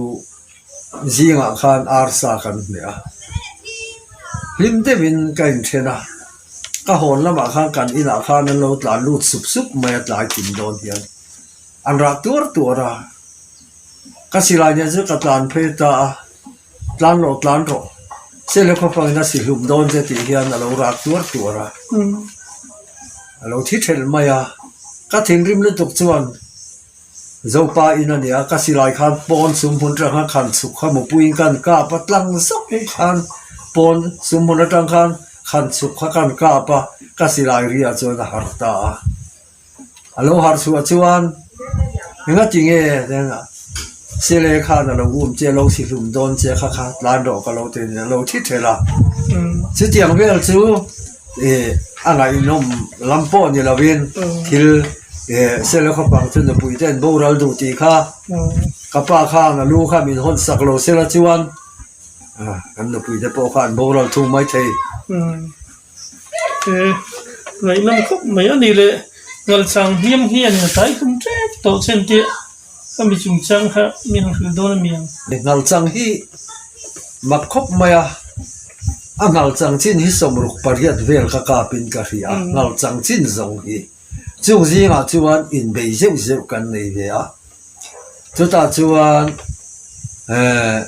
zingah khan arsa kan hmeh a, hlim deuhin ka inthen a, ka hawn lamah khan kan inah khan an lo tlan lut sup sup mai a tlai kim dawn hian an rah tuar tuar a, ka silai nen chu ka tlan phei ta a. Tlan rawh tlan rawh, Sele khawpangin a si hlum dawn che tih hian a lo rak tuar tuar a, a lo thi thelh mai a, ka thinrim lutuk chuan Zopa in a nia, ka silai khan pawn sum hmun atang khan khan chhuk kha mupuiin kan kap a, tlang zawk khan pawn sum hmun atang khan khan chhuk kha kan kap a, ka silai riah chuan a harh ta a. A lo harh chhuah chuan engati nge Sele khan a lo um che, a lo si hlum dawn che kha kha tlan rawh ka lo ti a lo thi thelh a. Chutiang vel chu ih a ngaihnawm lam pawh ni lovin thil ih Sele khawpang chu nupui te an boral duh tih kha ka pa khan a lu kha min hawn sak lo sela chuan kan nupui te pawh kha an boral thung maithei. He ngaihnawm khawp mai a ni le ngalchang hniam hian a tlai hlum tep tawh chen tih ka mi chungchang kha mi han hrilh dawn a mi ang. Ngalchang hi mak khawp mai a, a ngalchang chin hi 68 vel ka kap in ka hria a, ngalchang chin zawng hi chung zingah chuan inbei zeuh zeuh kan nei ve a, chutah chuan eh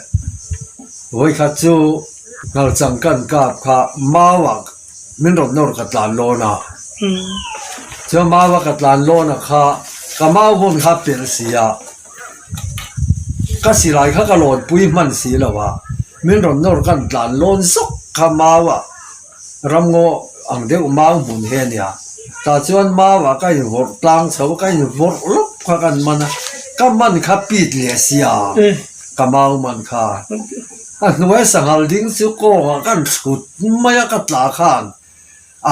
vawikhat chu ngalchang kan kap kha mau-ah min rawn nawr ka tlan lawn a, chuan mau-a ka tlan lawn a kha ka mau hmun kha pelh si a, ka silai kha ka lawnpui hman si lo a, min rawn nawr kan tlan lawn zawk kha mau-ah. Ramngaw ang deuh mau hmun hi a nia. Tah chuan mauah ka invawrh tlang chho a, ka invawrh lawp kha kan man a, ka man kha pit leh sia ka mau man kha. A hnuai sanghal ding chu kawngah kan thut mai a, ka tla khan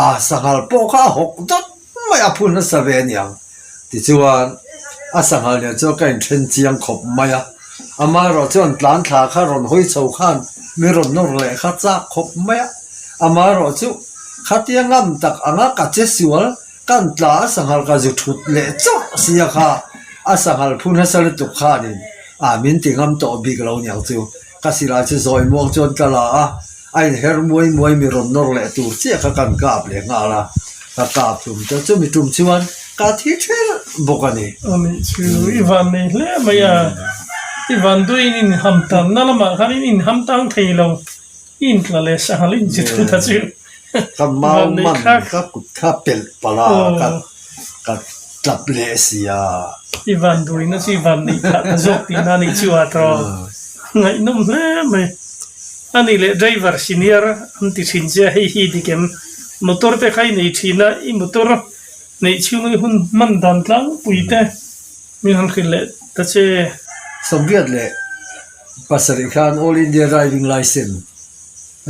a sanghal pawh kha a hawk dawt mai a, phun nasa ve a niang. Tichuan a sanghal nen chuan ka inthen chiang khawp mai a, amaherawh chuan tlan thla kha rawn hawi chho khan mi rawn nawr leh kha chak khawp mai a, amaherawh chu khatia ngam tak anga ka che sual kan tla a sanghal ka zu thut leh chauh sia kha a sanghal phu nasa lutuk khanin ah min ti ngam tawh bik lo niang chu ka silai chu zawi muang chuan ka la a. A inher muai muai mi rawn nawr leh tur chiah kha kan kap leh nghal a, ka kap hlum ta. Chumi tum chuan ka thi ther bawk a ni. Ani chu i van nei hle mai a, i van duhin in ham tan na lamah khan in in ham tang thei lo, i in tla leh sanghal in chi thu ta chu. Ka mau man ka kut kha pelh palh a, ka ka tlap leh si a. I van duhin a chu i van neih phah ta zawk tihna a nih chu a tawh ngaihnawm hle mai. A nih leh driver senior an ti thin che a, hei hi dik em? Motor te kha i nei thin a, i motor neih chhung i hun hman dan tlangpui te min han hrilh leh ta che. 87 khan All India Driving Licence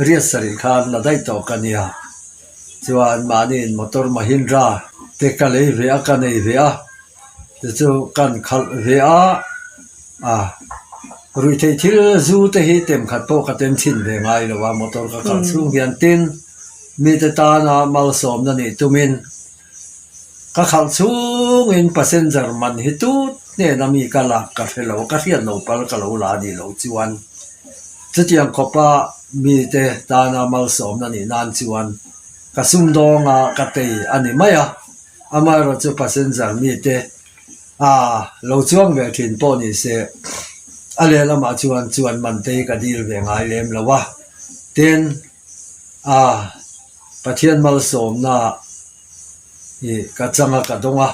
riat sarih khan la daih tawh ka nia. Chuan mahniin motor Mahindra te ka lei ve a, ka nei ve a, chu chu kan khalh ve a, a ruihtheih thil zu te hi tem khat pawh ka tem chhin ve ngai lo a motor ka khalh chhung hian tin mite tana malsawmna nih tumin ka khalh chhungin passenger man hi tut hnena mi ka lak ka hre lo ka hriat lo pal ka lo la nih loh chuan chutiang khawpa mite tana malsawmna nih nan chuan ka sumdawnga ka tei a ni mai a, amaherawhchu passenger mite A lo chuang ve thin pawh ni se, a lehlamah chuan chuan man te hi ka dil ve ngai lem lo a, tin, a Pathian malsawmna hi ka chang a ka dawng a,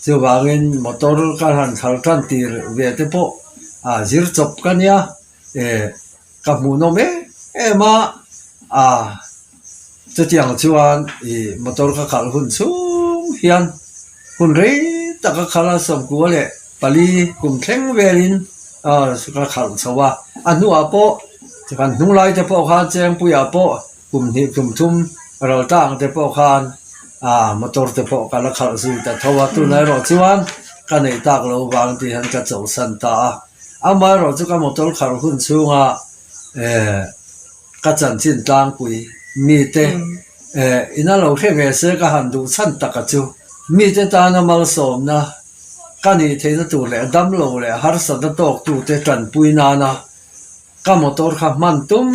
chuvangin motor ka han khal tan tir ve te pawh a zir chawp ka nia, e ka hmuhnawm em em a, a chutiang chuan ih motor ka khalh hun chhung hian hun rei tak a khalh a 94 kum thleng velin ka khalh chho a, a hnuah pawh kan hnung lai te pawh khan Chengpuiah pawh kum hnih kum thum ral tlang te pawh khan motor te pawh ka la khalh zui ta tho a, tunah erawh chuan ka neih tak lo vang tih hian ka chawlhsan ta a. Amaherawh chu ka motor khalh hun chhunga eh ka chanchin tlangpui mite eh ina lo hre ve se ka han duh chhan taka chu mite tana malsawmna ka nih theihna tur leh damlo leh harsatna tawktute tanpui nana ka motor kha hman tum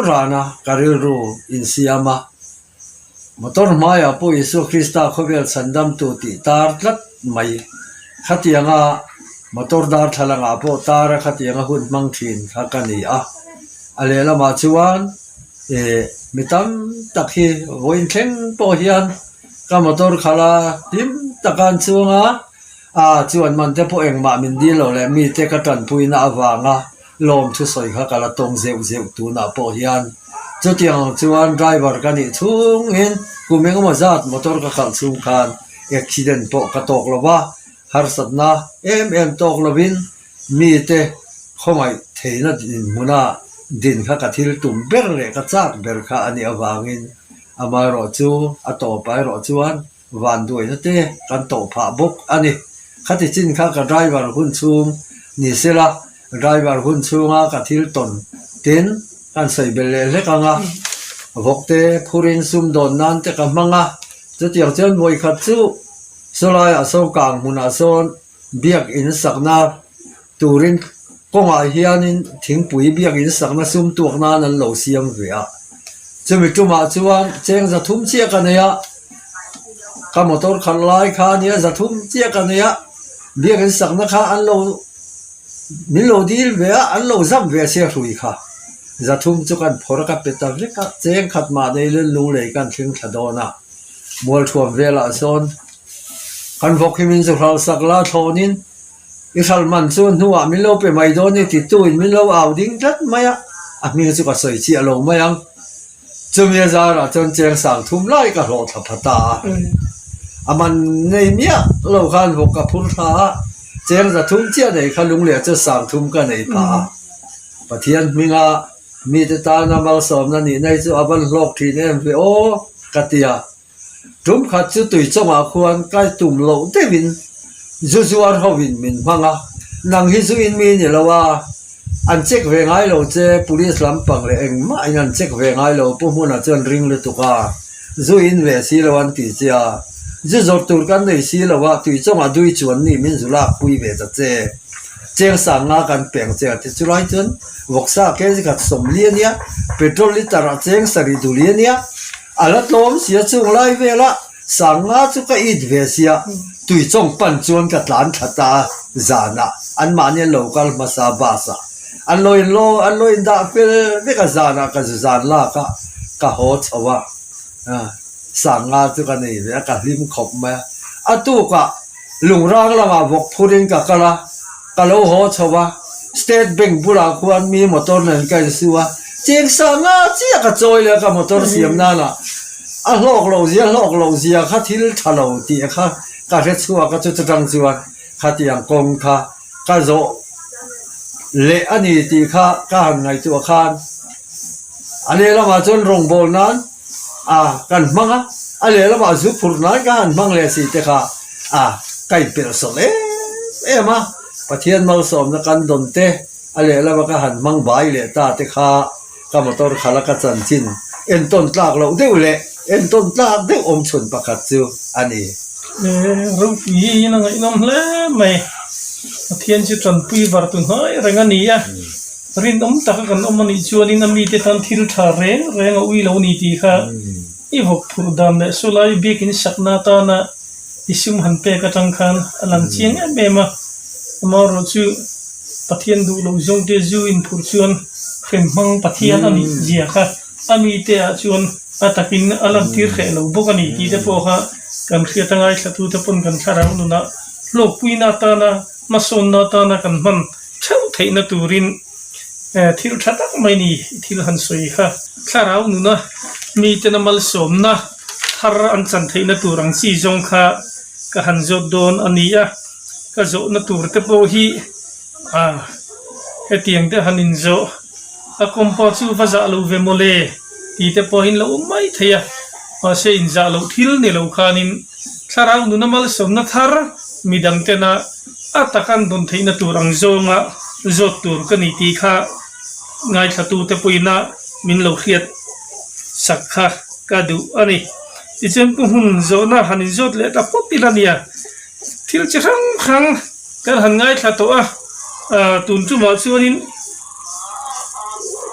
rana ka rilru insiam a. Motor hmaiah pawh Isua Krista khawvel chhandamtu tih tar tlat mai. Khatianga motor darthlalangah pawh tar a khatianga hun hmang thin kha ka ni a. A lehlamah chuan ih mi tam tak hi vawiin thleng pawh hian ka motor khalh a hlim taka an chuang a, a chuan man te pawh engmah min dil lo leh mite ka tanpuina avanga lawm thusawi kha ka la tawng zeuh zeuh tunah pawh hian chutiang ang chuan driver ka nih chhungin kum engemaw zat motor ka khalh chhung khan accident pawh ka tawk lo va, harsatna em em tawk lovin mite khawngaih theihna dinhmuna din kha ka thil tum ber leh ka chak ber kha a nih avangin amaherawhchu a tawpah erawh chuan Vanduaina te kan tawh phah bawk a ni. Khati chin kha ka driver hun chhung ni sela, driver hun chhunga ka thil tawn tin kan sawi belh leh hlek ang a, vawk te phurin sumdawn nan te ka hmang a, chutiang chuan vawikhat chu sawlaiah sawn kang hmunah sawn biak in sakna turin kawngah hianin thingpui biak in sakna sum tuak nan an lo siam ve a. Chumi tumah chuan cheng 300 chiah ka nei a, ka motor khalh lai kha ania 300 chiah ka nei a, biak in sakna kha an lo min lo dil ve a, an lo zam ve sia hrui kha. 300 chu kan phawrh a ka pe ta vek a, cheng khat mah nei lel lunglei kan thleng thla dawn a, mualthuam velah sawn kan vawk hi min zu hral sak la thlawnin, I hral man chu hnuah min lo pe mai dawn ni titu in min lo au ding tlat mai a, a hming chu ka sawi chiah lo mai ang. Chumi a zarah chuan cheng 3000 lai ka hlawh thla pha ta a, a man nei miah lo khan vawk ka phur thla a, cheng 300 chiah nei kha lungleh chu 3000 ka nei phah a. Pathian hminga mite tana malsawmna nihna hi chu a van hlawk thin em ve aw ka ti a. Tum khat chu tui chungah khuan kai tum loh deuhin zu zuar hovin min hmang a, nang hi zu in mi ni lo a, an check ve ngai lo che, police lampang leh engmahin an check ve ngai lo, Pu Hmuna chuan ring lutuk a, zu in ve si lo an ti che a, zu zawrh tur kan nei si lo a, tui chungah dui chuan ni min zu lak pui ve ta che, cheng 50 kan peng che a ti chulai chuan vawksa kg khat 40 a nia, petrol litre ah cheng 7 duli a nia. A la tlawm si a chung lai vel a. Sanga chu ka it ve sia, Tuichawng pan chuan ka tlan tha ta a, zanah anmahni an lo kal hmasa bus ah an lo in lo an lo in dah fel vek a, zanah ka zu zan lak a, ka haw chho a, Sanga chu ka nei ve a, ka hlim khawp mai a. A tukah Lungrang lamah vawk phurin ka kal a, ka lo haw chho a, State Bank bulah khuan mi motor nen ka insu a, cheng Sanga chiah ka chawi leh a ka motor siam nanah. A hlawk loh zia hlawk loh zia kha thil tha lo tih kha ka hre chhuak a, chuta tang chuan khatiang kawng kha ka zawh leh a ni tih kha ka han ngaihtuah khan a lehlamah chuan rawngbâwl nan a kan hmang a, a lehlamah zu phurh nan ka han hmang leh si te kha a ka inpelh sawlh em em a, Pathian malsawmna kan dawn te a lehlama ka han hmang bai leh ta te kha. Ka motor khalh a ka chanchin entawn tlak loh deuh leh entawn tlak deuh awm chhun pakhat chu a ni. Ropui hi in a ngaihnawm hle mai. Pathian chu tanpui var tu hnai reng a ni a, rinawm taka kan awm a nih chuanin a mite tan thil tha reng reng a ui lo ni tih kha i vawk phurh dan leh saw lai biakin sakna atana i sum han pek atang khan a lang chiang em em a. Amaherawhchu Pathian duh loh zawngte zu inphurh chuan hrem hmang Pathian a nih zia kha a mite ah chuan a takin a lantir hreh lo bawk a ni tih te pawh kha kan hriat a ngaithlatute pawn kan thlarau nunah hlawkpuina atana hmasawnna atana kan hman theuh theihna turin thil tha tak mai ni thil han sawi kha. Thlarau nuna mitena malsawmna thar an chan theihna tur ang chi zawng kha ka han zawt dawn a ni a. Ka zawhna tur te pawh hi ah hetiang te han inzawh a kawmpa chu va zah lo ve mawle tih te pawh in lo awm mai thei a, mahse inzah loh thil ni lo khanin thlarau nuna malsawmna thar midang tena a taka an dawn theihna tur ang zawnga zawt tur ka ni tih kha ngaithlatu te pawhin a min lo hriat sak kha ka duh a ni. Tichuan pu hmun zawhna han inzawt leh ta pawp ila nia. Thil chi hrang hrang kan han ngaithla tawh a, ah tun tumah chuanin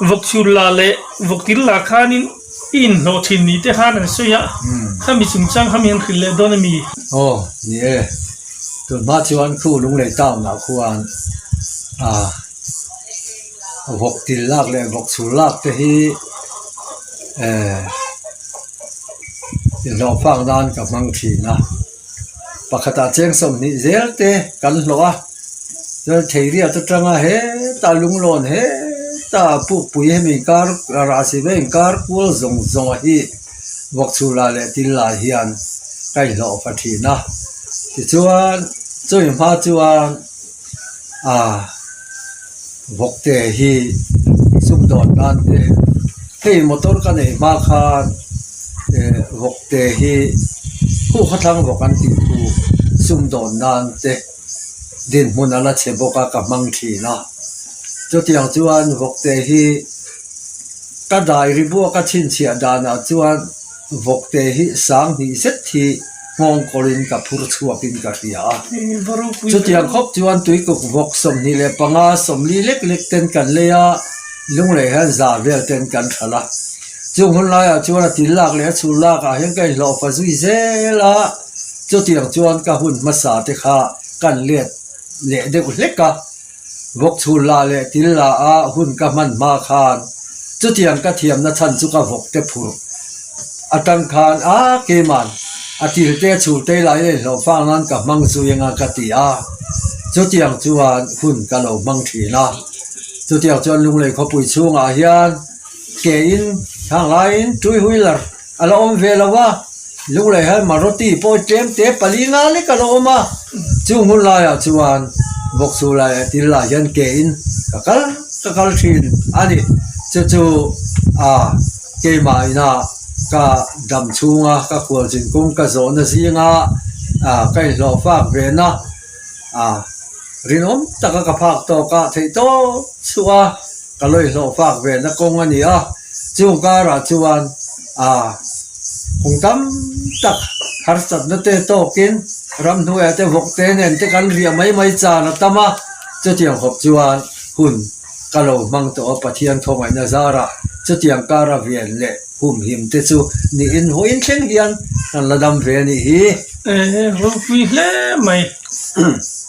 vawk chhun la leh vawk til la khanin i inhlawh thin ni te khan an sawi a, khami chungchang khami an hrilh leh dawn a mi? Aw ni e, tun hma chuan khu Lunglei town ah khuan ah vawk til lak leh vawk chhun lak te hi eh inhlawh fak nan ka hmang thin a. Pakhatah cheng 20 zel te kan hlawh a, chuan theiriat atanga hetah lunglawn hetah pukpui hemi inkar rahsi ve inkar kual zawng zawng a hi vawkchhula leh tilla hian ka inhlawh fa thin a. Tichuan chumi hma chuan ah vawkte hi sumdawn nan te hei motor ka neih hma khan eh vawkte hi khuh khawthlang vawk an tih thu sumdawn nan te dinhmun a la chhe bawk a ka hmang thin a chutiang chuan vawkte hi ka dai ri buak a chhinchhiah danah chuan vawkte hi 2000 zet hi. Nghawng kawlin ka phur chhuakin ka hria a. Chutiang khawp chuan tuikuk vawk 25, 40 lek lek ten kan lei a, lunglei hian za vel ten kan thalh a. Chung hun laiah chuan a til lak leh a chhul lakah hian ka inhlawh fa zui zel a, chutiang chuan ka hun hmasa te kha kan let leh deuh hlek a. Vawk chhul la leh til la a hun ka hman hma khan chutiang ka thiamna chhan chu ka vawk te phurh atang khan a keiman a til te chhul te lai leh hlawh fang nan ka hmang zui anga ka ti a, chutiang chuan hun ka lo hmang thin a, chutiang chuan Lunglei khawpui chhungah hian ke in thang laiin two wheeler a la awm ve lo a, Lunglei hian Maruti pawh tlem te pali nga lek a la awm a, chung hun laiah chuan Vawksu lai leh Til lah hian ke in ka kal ka kal thin a ni. Chu chu ah keimah ina ka dam chhunga ka khualzin kawng ka zawhna zinga ah ka inhlawh fak ve na ah rinawm taka ka phak tawk a theih tawp chhuah a ka lo inhlawh fak ve na kawng a ni a, chung karah chuan ah kawng tam tak harsatna te tawkin ramhnuaiah te vawk te nen te kan riah mai mai chan a tam a, chutiang khawp chuan hun ka lo hmang tawh a Pathian thawngaihna zarah chutiang kara vian leh humhim te chu niin vawiin thleng hian. Kan la dam ve a nih hi. Ehe ropui hle mai.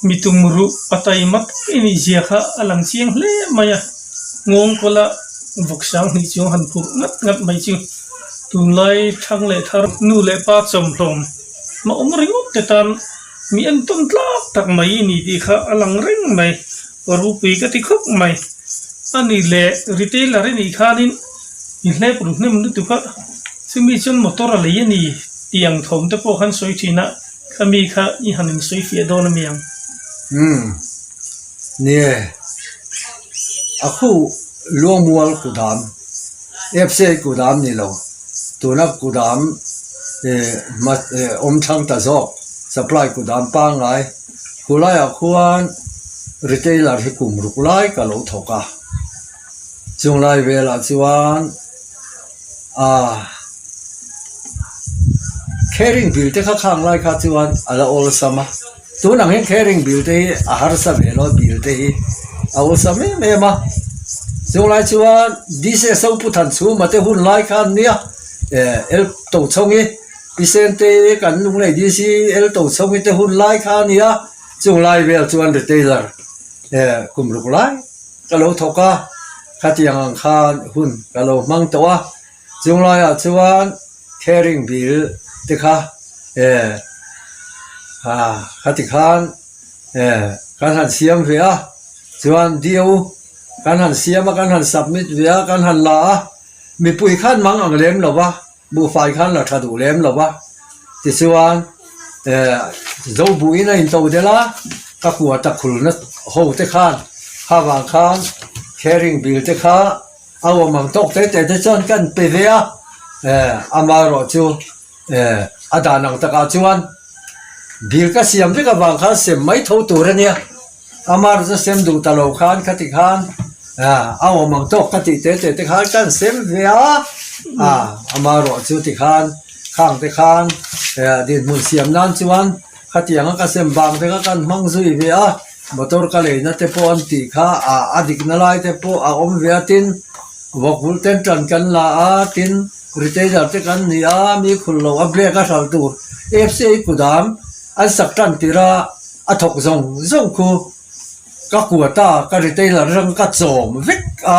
Mi tum ruh a taima tak i nih zia kha a lang chiang hle mai a. Ngawng kawla vawk sang hnih chuang han phurh ngat ngat mai chu tunlai thang leh thar nu leh pa chawmhlawm ma awm ringawt te tan mi entawn tlak tak mai i ni tih kha a lang reng mai. Ropui ka ti khawp mai. A ni leh retailer i nih khanin i hlep ru hnem lutuk a, chumi chuan motor a lei a ni tih ang thawm te pawh khan sawi thin a, khami kha i han insawi fiah dawn a mi ang. Umm nie a khu Luangmual kudam FCI kudam ni lo tuna kudam awm thlang ta zawk supply kudam pangngai khulaiah khuan retailer hi kum ruk lai ka lo thawk a. Chung lai velah chuan ah caring bill te kha khang lai kha chuan a la awlsam a, tunang hian caring bill te hi a harsa ve lo a bill te hi a awlsam em em a, chung lai chuan D_C Sopu Thanchhuma te hun lai kha an nia eh el Tochhawng-i Pi Sente kan Lunglei D_C el Tochhawng-i te hun lai kha a nia, chung lai vel chuan retailer eh kum ruk lai. Ka lo thawk a, khatiang ang khan hun ka lo hmang tawh a, chung laiah chuan caring bill te kha eh ah khati khan eh kan han siam ve a, chuan deo kan han siam a, kan han submit ve a, kan han la a, mipui khan mang ang lem lo va. Buhfai khan la tha duh lem lo va, tichuan eh zo buhin a into del a, ka kua ta khulna ho te khan kha vang khan caring bill te kha a awm ang tawk te te te chuan kan pe ve a, eh amaherawh chu eh a dan ang takah chuan bill ka siam vek avang khan sem mai tho tur a nia. Amar chu sem duh ta lo khan khati khan a awm ang tawk ka tih te te te khan kan sem ve a, a amarawh chu ti khan khang te khan dinhmun siam nan chuan khatiang a ka sem vang te kha kan hmang zui ve a, motor ka leina te pawh an tih kha a a dikna lai te pawh a awm ve a tin vawk vulh ten tan kan la a tin retailer te kan ni a mi khul lo a black a hralh tur F_C_A kudam an sak tan tir a. A thawk zawng zawng khu ka kuat a, ka retailer atang ka chawm vek a,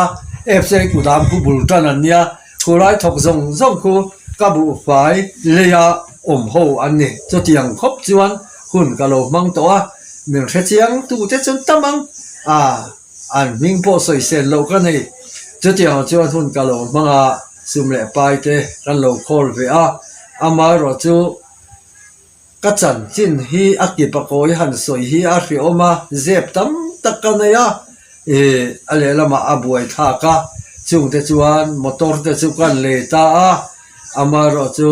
F_C_A kudam khu bul tan an nia, khulai thawk zawng zawng khu ka buhfai leia awm ho an ni. Chutiang khawp chuan hun ka lo hmang tawh a, min hrechiang tute chuan tam ang a, an hming pawh sawisel loh ka nei. Chutiang chuan hun ka lo hmang a, sum leh pai te kan lo khawl ve a, amaherawhchu Ka chanchin hi a kip a kawi han sawi hi a hriawm a, zep tam tak ka nei a, ih a lehlamah a buai thlak a, chungte chuan motor te chu kan lei ta a, amaherawh chu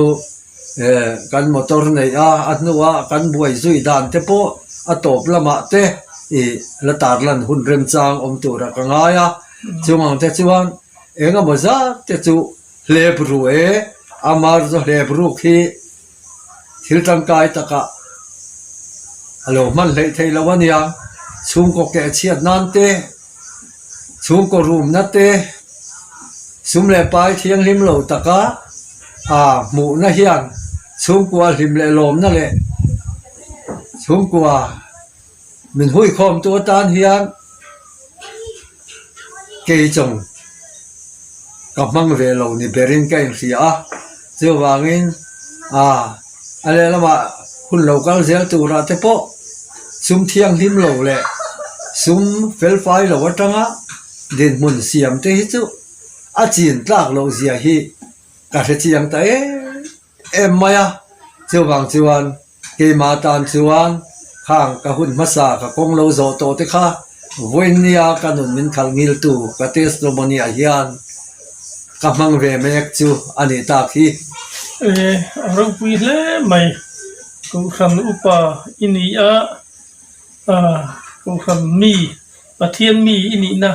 eh kan motor neih a, a hnuah kan buai zui dan te pawh a tawp lamah te ih la tarlan hun remchang awm turah ka ngai a, chung ang te chuan eng emaw zat te chu hlep ru e, amaherawh chu hlep ruk hi. Thil tangkai takah a lo hman hleih theih loh a nia, chhungkaw keh chhiat nan te, chhungkaw rumna te, sum leh pai thianghlim lo taka aa hmuhna hian chhungkua hlim leh lawmna leh chhungkua min huikhawmtu atan hian Kei chawng ka hmang ve lo ni berin ka inhria a, chuvangin ah a lehlamah hun lo kal zel turah te pawh sum thianghlim lo leh sum felfai lo atanga dinhmun siam te hi chu a chin tlak loh zia hi ka hrechiang ta em em mai a, chuvang chuan keimah tan chuan khang ka hun hmasa ka kawng lo zawh tawh te kha vawinia ka nun min khalh ngiltu ka testimony ah hian ka hmang ve mek chu a nih tak hi. E, a ropui hle mai. Kohhran upa i ni a, Kohhran mi, Pathian mi i nihna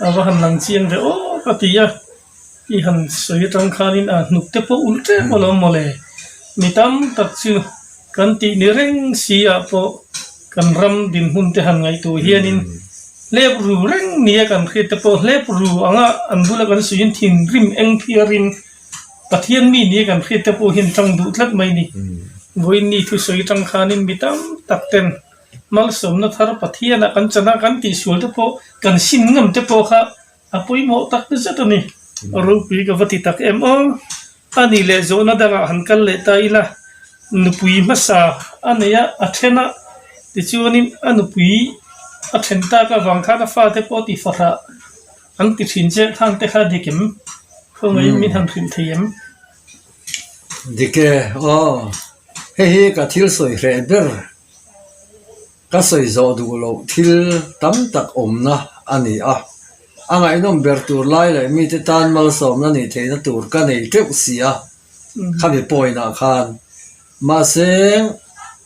a va han lang chiang ve aw ka ti a. I han sawi atang khanin a hnuk te pawh ulh tep alawm mawle. Mi tam tak chu kan tih ni reng si ah pawh kan ram dinhmun te han ngaihtuah hianin hlep ru reng nia kan hriat te pawh hlep ru anga an bula kan suiin thinrim eng phiarin. Pathian mi nia kan hriat te pawh hian tang duh tlat mai ni. Vawiin ni thusawi tang khanin mi tam tak ten malsawmna thar Pathianah kan chan a, kan tihsual te pawh kan sim ngam te pawh kha a pawimawh tak zet a ni. Ropui ka va ti tak em aw. A nih leh zawhna dangah han kal leh ta ila, nupui hmasa a nei a, a then a, tichuanin a nupui a then tak avang khan a fate pawh a ti fahrah an ti thin che, khang te kha dik em? Khawngaih min han hrilh thei em? Dik e, aw, hei hi ka thil sawi hreh ber, ka sawi zawh duh loh thil tam tak awmna a ni a, a ngaihnawm ber tur lai leh mite tan malsawmna nih theihna tur ka nei teuh si a, khami pawinah khan. Mahse,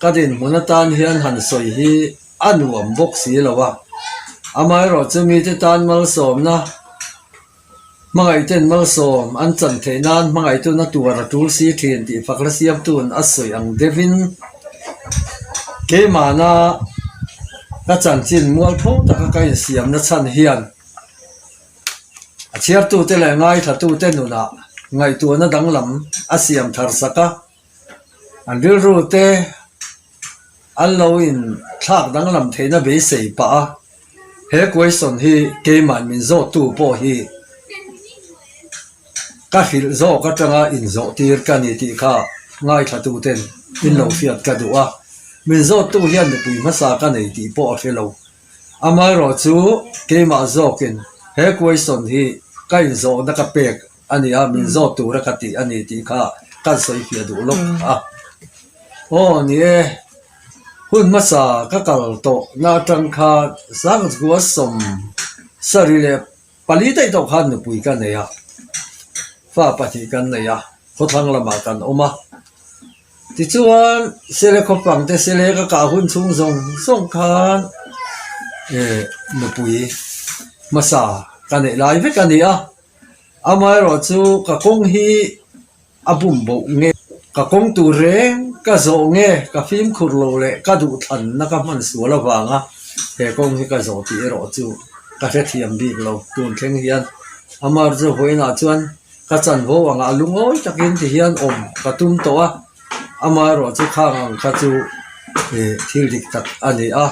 ka dinhmun atan hian han sawi hi a nuam bawk si lo a, amaherawhchu mite tan malsawmna Hmangaihten malsawm an chan theih nan hmangaihtuna tuar a tul si thin tih fakna siamtu'n a sawi ang deuhin keimahna ka chanchin mualpho taka ka insiamna chhan hian a chhiartute leh ngaithlatute nunah ngaihtuahna danglam a siam thar sak a, an rilrute An lo in thlak danglam theihna beisei pah a, he question hi keimah min zawhtu pawh hi ka hrilh zawk atanga in zawh tir ka ni tih kha ngaithla tu ten in lo hriat ka duh a, min zawhtu hian nupui hmasa ka nei tih pawh a hre lo. Amaherawh chu keimah zawkin he question hi ka in zawhna ka pek a ni a, min zawt tura ka tih a ni tih kha kan sawi fiah duh lawk a. Aw ni e, hun hmasa ka kal tawh na atang khan Sangchgua 74 daih tawh khan nupui ka nei a, fa pahnih kan nei a, khawthlang lamah kan awm a. Tichuan Sele khawpang te Sele ka kah hun chhung zawng zawng khan nupui hmasa ka neih lai vek a ni a. Amaherawh chu ka kawng hi a bum boh nge, ka kawng tur reng ka zawh nge, ka fimkhur lo leh ka duhthlanna ka hman sual avanga he kawng hi ka zawh tih erawh chu ka hrethiam bik lo. Tun thleng hian Amar chu vawiinah chuan ka chanvo angah lungawi takin ti hian awm ka tum tawh a, amaherawh chu khang ang kha chu thil dik tak a ni a,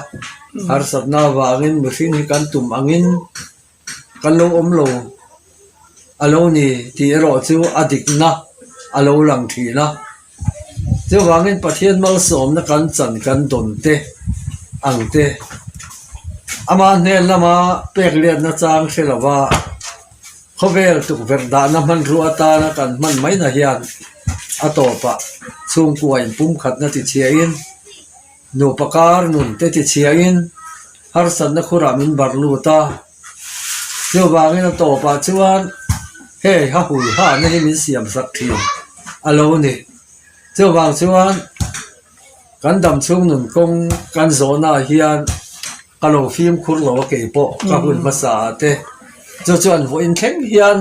harsatna avangin mihring hi kan tum angin Kan lo awm lo a lo ni tih erawh chu a dikna a lo lang thin a. Chuvangin Pathian malsawmna kan chan kan dawn te ang te ama hnen lama pek liatna chang hre lova khawvel tukverh dahna hmanrua atana kan hman maina hian a tawpah chhungkua inpumkhatna tichhiahin Nupa kar nun te ti chhiain harsatna khurah min barh lut a, chuvangin a tawpah chuan hei ha hui hahna hi min siam sak thin a lo ni. Chuvang chuan kan dam chhung nun kawng kan zawhnaah hian ka lo fimkhur lo a keipawh ka hun hmasa ah te chu chuan vawiin thleng hian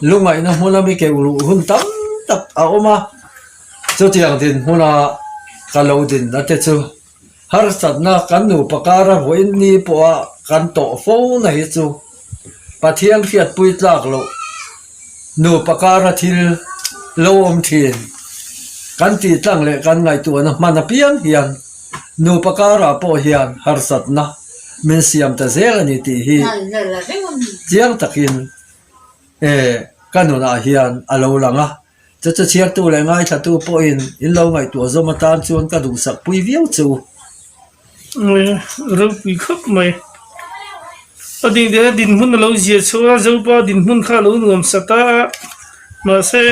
lungaihna hmun ami keuh luh hun tam tak a awm a. Chutiang dinhmuna ka lo dinna te chu harsatna kan nupa kara vawiin ni pawha kan tawh fo na hi chu Pathian hriatpui tlak loh nupa kara thil lo awm thin kan tih tlang leh kan ngaihtuahna hman apiang hian nupa karah pawh hian harsatna min siam ta zel a ni tih hi chiang takin ka nunah hian a lo lang a. Chu chu chhiartu leh ngaithlatu pawhin in lo ngaihtuah zawm atan chuan ka duhsak pui viau che u. Ropui khawp mai. A ding deuh a dinhmun a lo zia chhuah a, Zopa dinhmun kha a lo nuam sat a, mahse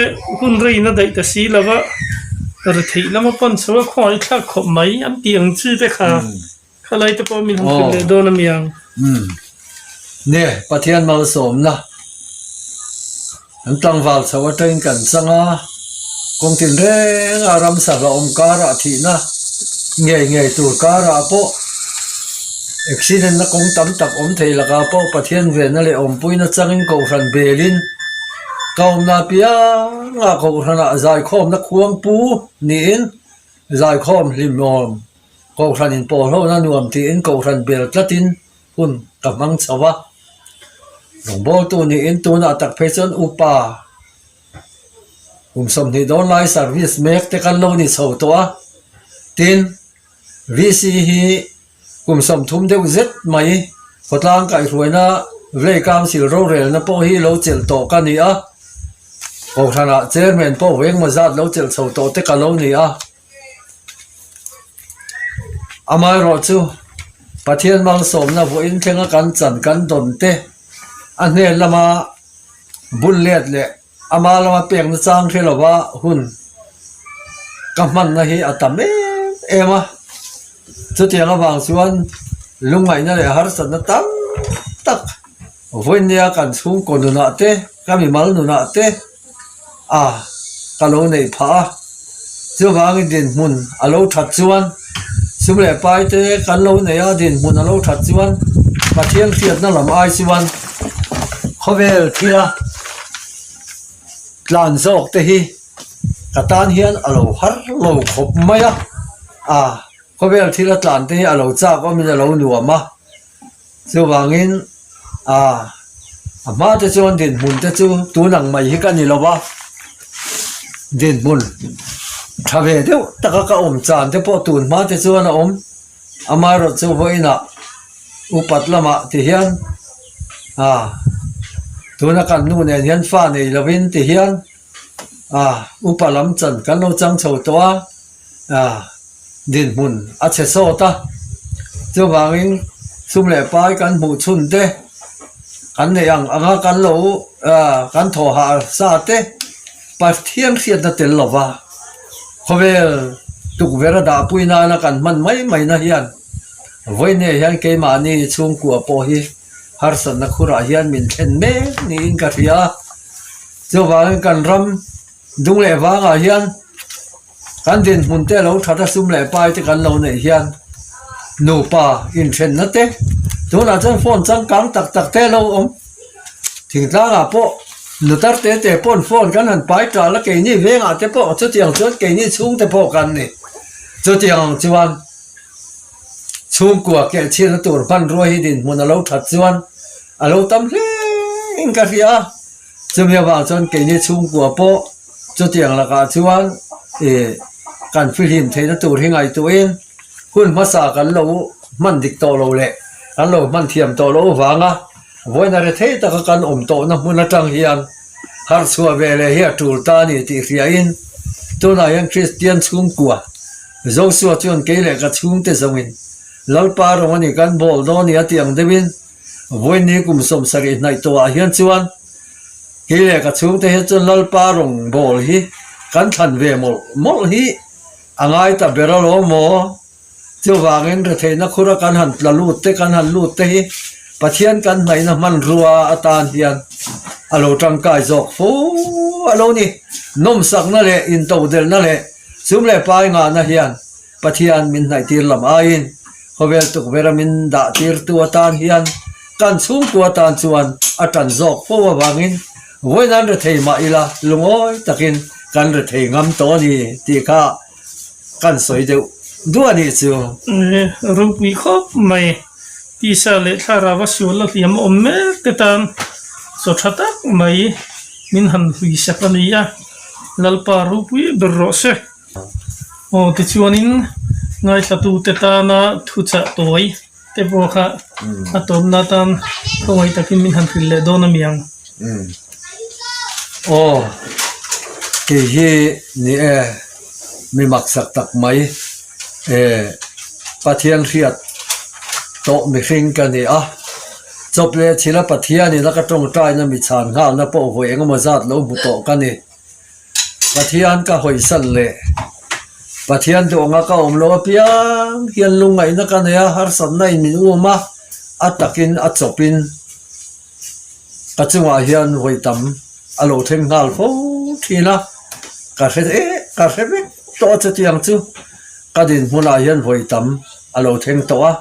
hun rein a daih ta si lo va, retheih lama pan chho a khawngaih thlak khawp mai an tih ang chi te kha khalai te pawh min han hrilh leh dawn a mi ang. Umm. Nge Pathian malsawmna an tlangval chho atangin kan chang a, kawng tin reng a ramsa hlauhawm karah thihna ngei ngei tur karah pawh accident na kawng tam tak awm thei lakah pawh Pathian venna leh awmpuina changin kohhran belin ka awmna apianga kohhranah zaikhawmna khuangpu niin zaikhawm hlimawm Kohhran in pawh hlawhna nuam tiin kohhran bel tlatin hun ka hmang chho a. Rawngbawltu niin tunah tak phei chuan upa Kum 20 dawn lai service mek te kan lo ni chho tawh a, tin VC hi kum 30 deuh zet mai khawtlang kaihhruaina Vlei Council rorelna pawh hi lo chelh tawh ka ni a, Kohhranah Chairman pawh vengmaw zat lo chelh chho tawh te ka lo ni a. Amaherawhchu, Pathian malsawmna vawiin thlenga kan chan kan dawn te a hnen lama bun let leh ama lama pekna chang hre lova hun ka hmanna hi a tam em em a. Chutiang avang chuan lungngaihna leh harsatna tam tak vawinia kan chhungkaw nunah te, ka mimal nunah te, a ka lo neih phah a, chuvangin dinhmun a lo that chuan sum leh pai te kan lo nei a, dinhmun a lo that chuan Pathian hriatna lam ai chuan khawvel thila tlan zawk te hi ka tan hian a lo har lo khawp mai a, a khawvel thila tlan te hi a lo chak awmin a lo nuam a. Chuvangin a a hma te chuan dinhmun te chu tun ang mai hi ka ni lo va, dinhmun tha ve deuh taka ka awm chan te pawh tun hma te chuan a awm. Amaherawhchu vawiinah upat lamah ti hian a tuna kan nu nen hian fa nei lovin ti hian a upa lam chan kan lo chang chho tawh a. A dinhmun a chhe sawt a, chuvangin sum leh pai kan hmuh chhun te, kan neih ang anga kan lo kan thaw hah sa te Pathian hriatna tel lo va, khawvel tukverh a dahpui nana kan hman mai mai na hian vawiin hian keimahni chhungkua pawh hi harsatna khurah hian min thlen mek niin ka hria a, chuvangin kan ram dung leh vangah hian. Kan dinhmun te lo that a sum leh pai te kan lo neih hian nupa inthenna te tunah chuan phone changkang tak tak te a lo awm. Thingtlangah pawh nutar te te pawn phone kan han pai tal a keini vengah te pawh chutiang chuan keini chhungte pawh kan ni. Chutiang ang chuan chhungkua kehchhiatna tur hmanrua hi dinhmun a lo that chuan a lo tam hle in ka hria a. Chumi avang chuan keini chhungkua pawh chutiang lakah chuan ih kan fihlim theihna tur hi ngaihtuahin hun hmasa kan lo hman dik tawh lo leh kan lo hman thiam tawh loh avanga vawiin a ri thei taka kan awm tawhna hmun atang hian harh chhuah ve leh hi a tul ta a ni tih hriain tunah hian Kristian chhungkua Joshua chuan kei leh ka chhungte zawngin Lalpa rawng a ni kan bawl dawn ni a tih ang deuhin Vawiin kum 70 hnaih tawhah hian chuan kei leh ka chhungte hi chuan Lalpa rawn bawl hi kan thlan ve mawlh mawlh hi a ngai ta ber alawm maw? Chuvangin retheihna khura kan han tla lut te kan han lut te hi Pathian kan hnaihna hmanrua atan hian a lo tangkai zawk fo a lo ni. Nawmsakna leh intodelhna leh sum leh pai ngahna hian Pathian min hnaihtir lam aiin khawvel tukverha min dah tirtu atan hian kan chhungkua tan chuan a tan zawk fo avangin vawiin an rethei mah ila lungawi takin kan rethei ngam tawh a ni tih kha kan sawi deuh duh a nih chu. Ropui khawp mai tisa leh thlarau a sual a hliam awm mek te tan chaw tha tak mai min han hlui sak a ni a, Lalpa ropui ber rawh se. Aw tichuanin ngaithlatute tana thuchah tawi te pawh kha a tawpna atan khawngaih takin min han hrilh leh dawn a mi ang. Aw kei hi ni e mi maksak tak mai e Pathian hriat tawh mihring ka ni a, chawp leh chhila Pathianin a ka tawngtaina mi chhan nghalna pawh vawi engemaw zat lo hmu tawh ka ni. Pathian ka hawisan leh Pathian duhanga ka awm lo apiang hian lungngaihna ka nei a, harsatna in min um a, a takin a chawpin ka chungah hian vawi tam a lo thleng nghal fo thin a, ka hre eh ka hre vek tawh a chutiang chu ka dinhmunah hian vawi tam a lo thleng tawh a,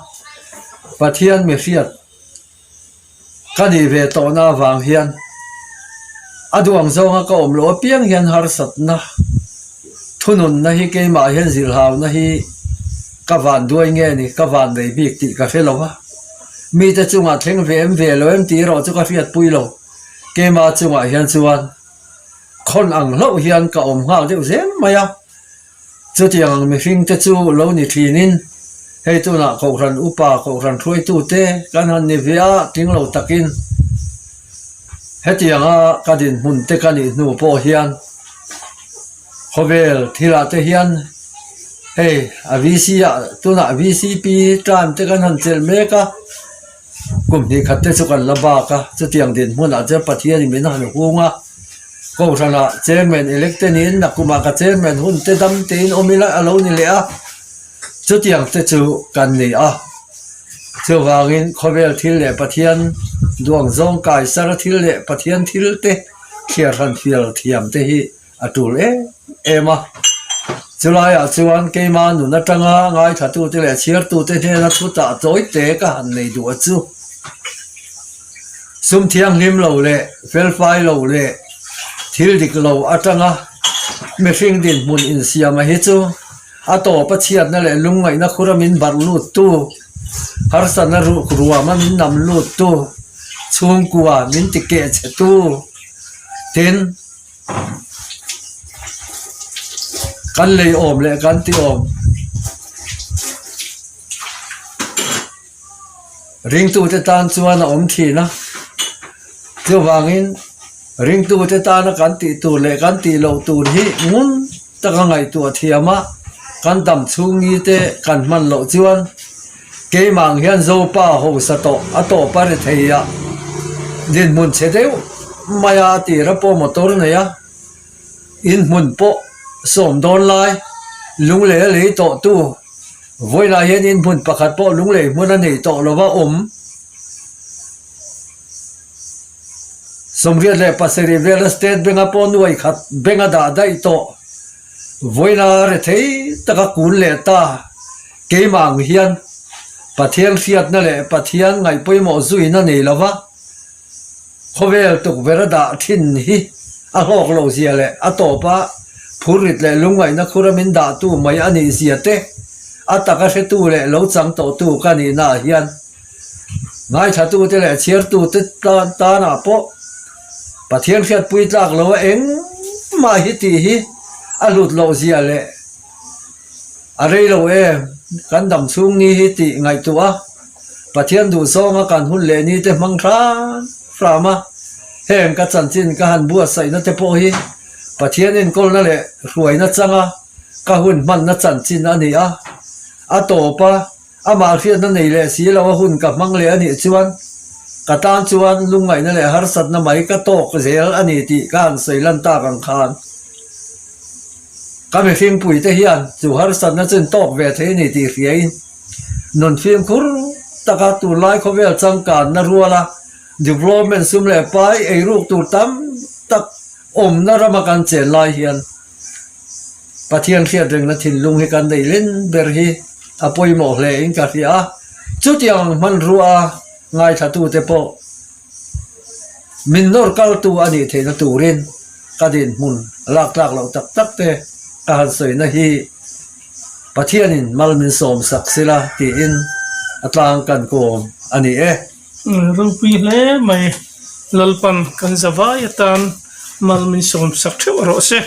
Pathian mi hriat. Ka nih ve tawhna avang hian a duang zawnga ka awm loh apiang hian harsatna, thununna hi keimah hian zilhauna hi ka van duai nge ni, ka van nei bik tih ka hre lo a. Mite chungah thleng ve em ve lo em tih erawh chu ka hriatpui lo. Keimah chungah hian chuan. khawn ang hlauh hian ka awm nghal deuh zel mai a. Chutiang ang mihring te chu lo ni thinin hei tunah Kohhran upa, Kohhran hruaitute kan han ni ve a, tling lo takin hetianga ka dinhmun te ka nih hnu pawh hian khawvel thilah te hian hei a VC ah tunah VCP time te kan han chelh mek a, kum hnih khat te chu kan la bak a, chutiang dinhmunah chuan Pathianin min han hung a. Kohhranah chairman elect te niin nakumah ka chairman hun te dam tein awm ila a lo ni leh a, chutiang te chu kan ni a. Chuvangin khawvel thil leh Pathian duang zawng kai sara thil leh Pathian thil te thliar hran fial thiam te hi a tul em em a. Chulaiah chuan keima nun atanga ngaithlatute leh chhiartute hnena thutah tawite ka han nei duh a chu. Sum thianghlim lo leh felfai lo leh thil dik lo atanga mihring dinhmun insiama hi chu a tawpa chhiatna leh lungngaihna khura min barh luttu, harsatna ruk ruama min nam luttu, chhungkua min ti keh chhetu tin kan lei awm leh kan ti awm. Ringtute tan chuan a awm thin a, chuvangin ringtute tana kan tih tur leh kan tih loh tur hi ngun taka ngaihtuah thiam a, kan dam chhungi te kan hman loh chuan keimah ang hian Zopa hausa tawh a tawp a ri thei a, dinhmun chhe deuh mai a a tir a pawh motor nei a, inhmun pawh sawm dawn lai lunglei a lei tawh tu. Vawilah hian in hmun pakhat pawh lunglei hmun a nei tawh lo va awm. 87 vela State Bank a pawh nuai khat bank a dah daih tawh. Vawilah rethei taka kun leh ta keimah ang hian Pathian hriatna leh Pathian ngaihpawimawh zuina nei lo va Khawvel tukverh a dah thin hi a hlawk loh zia leh a tawpa phurrit leh lungngaihna khura min dahtu mai a nih zia te, a taka hretu leh lo chang tawhtu ka nihnaah hian ngaithlatute leh chhiartute tanah pawh Pathian hriatpui tlak lo a engmah hi tih hi a hlut loh zia leh A rei lo e, kan dam chhung ni hi tih ngaihtuah a, Pathian duhzawnga kan hun leh ni te hmang hram hram a, heng ka chanchin ka han buatsaihna te pawh hi Pathian enkawlna leh hruaina changa ka hun hmanna chanchin a ni a, a tawp a, amah hriatna nei leh si lo a hun ka hmang leh a nih chuan ka tan chuan lungngaihna leh harsatna mai ka tawk zel a ni tih ka han sawi lan tak ang khan. Ka mihringpui te hian chu harsatna chu in tawk ve thei a ni tih hriain nun fimkhur taka tunlai khawvel changkanna ruala development sum leh pai eiruk tur tam tak awmna rama kan chen lai hian Pathian hriat rengna thinlung hi kan nei len ber hi a pawimawh hle in ka hria a, chutiang ang hmanrua ngaithlatute pawh Min nawr kaltu a nih theihna turin ka dinhmun lak tlak loh tak tak te ka han sawina hi Pathianin mal min sawm sak sila tiin a tlang kan kawm a ni e. Ropui hle mai Lalpan kan zavai atan mal min sawm sak theuh rawh se.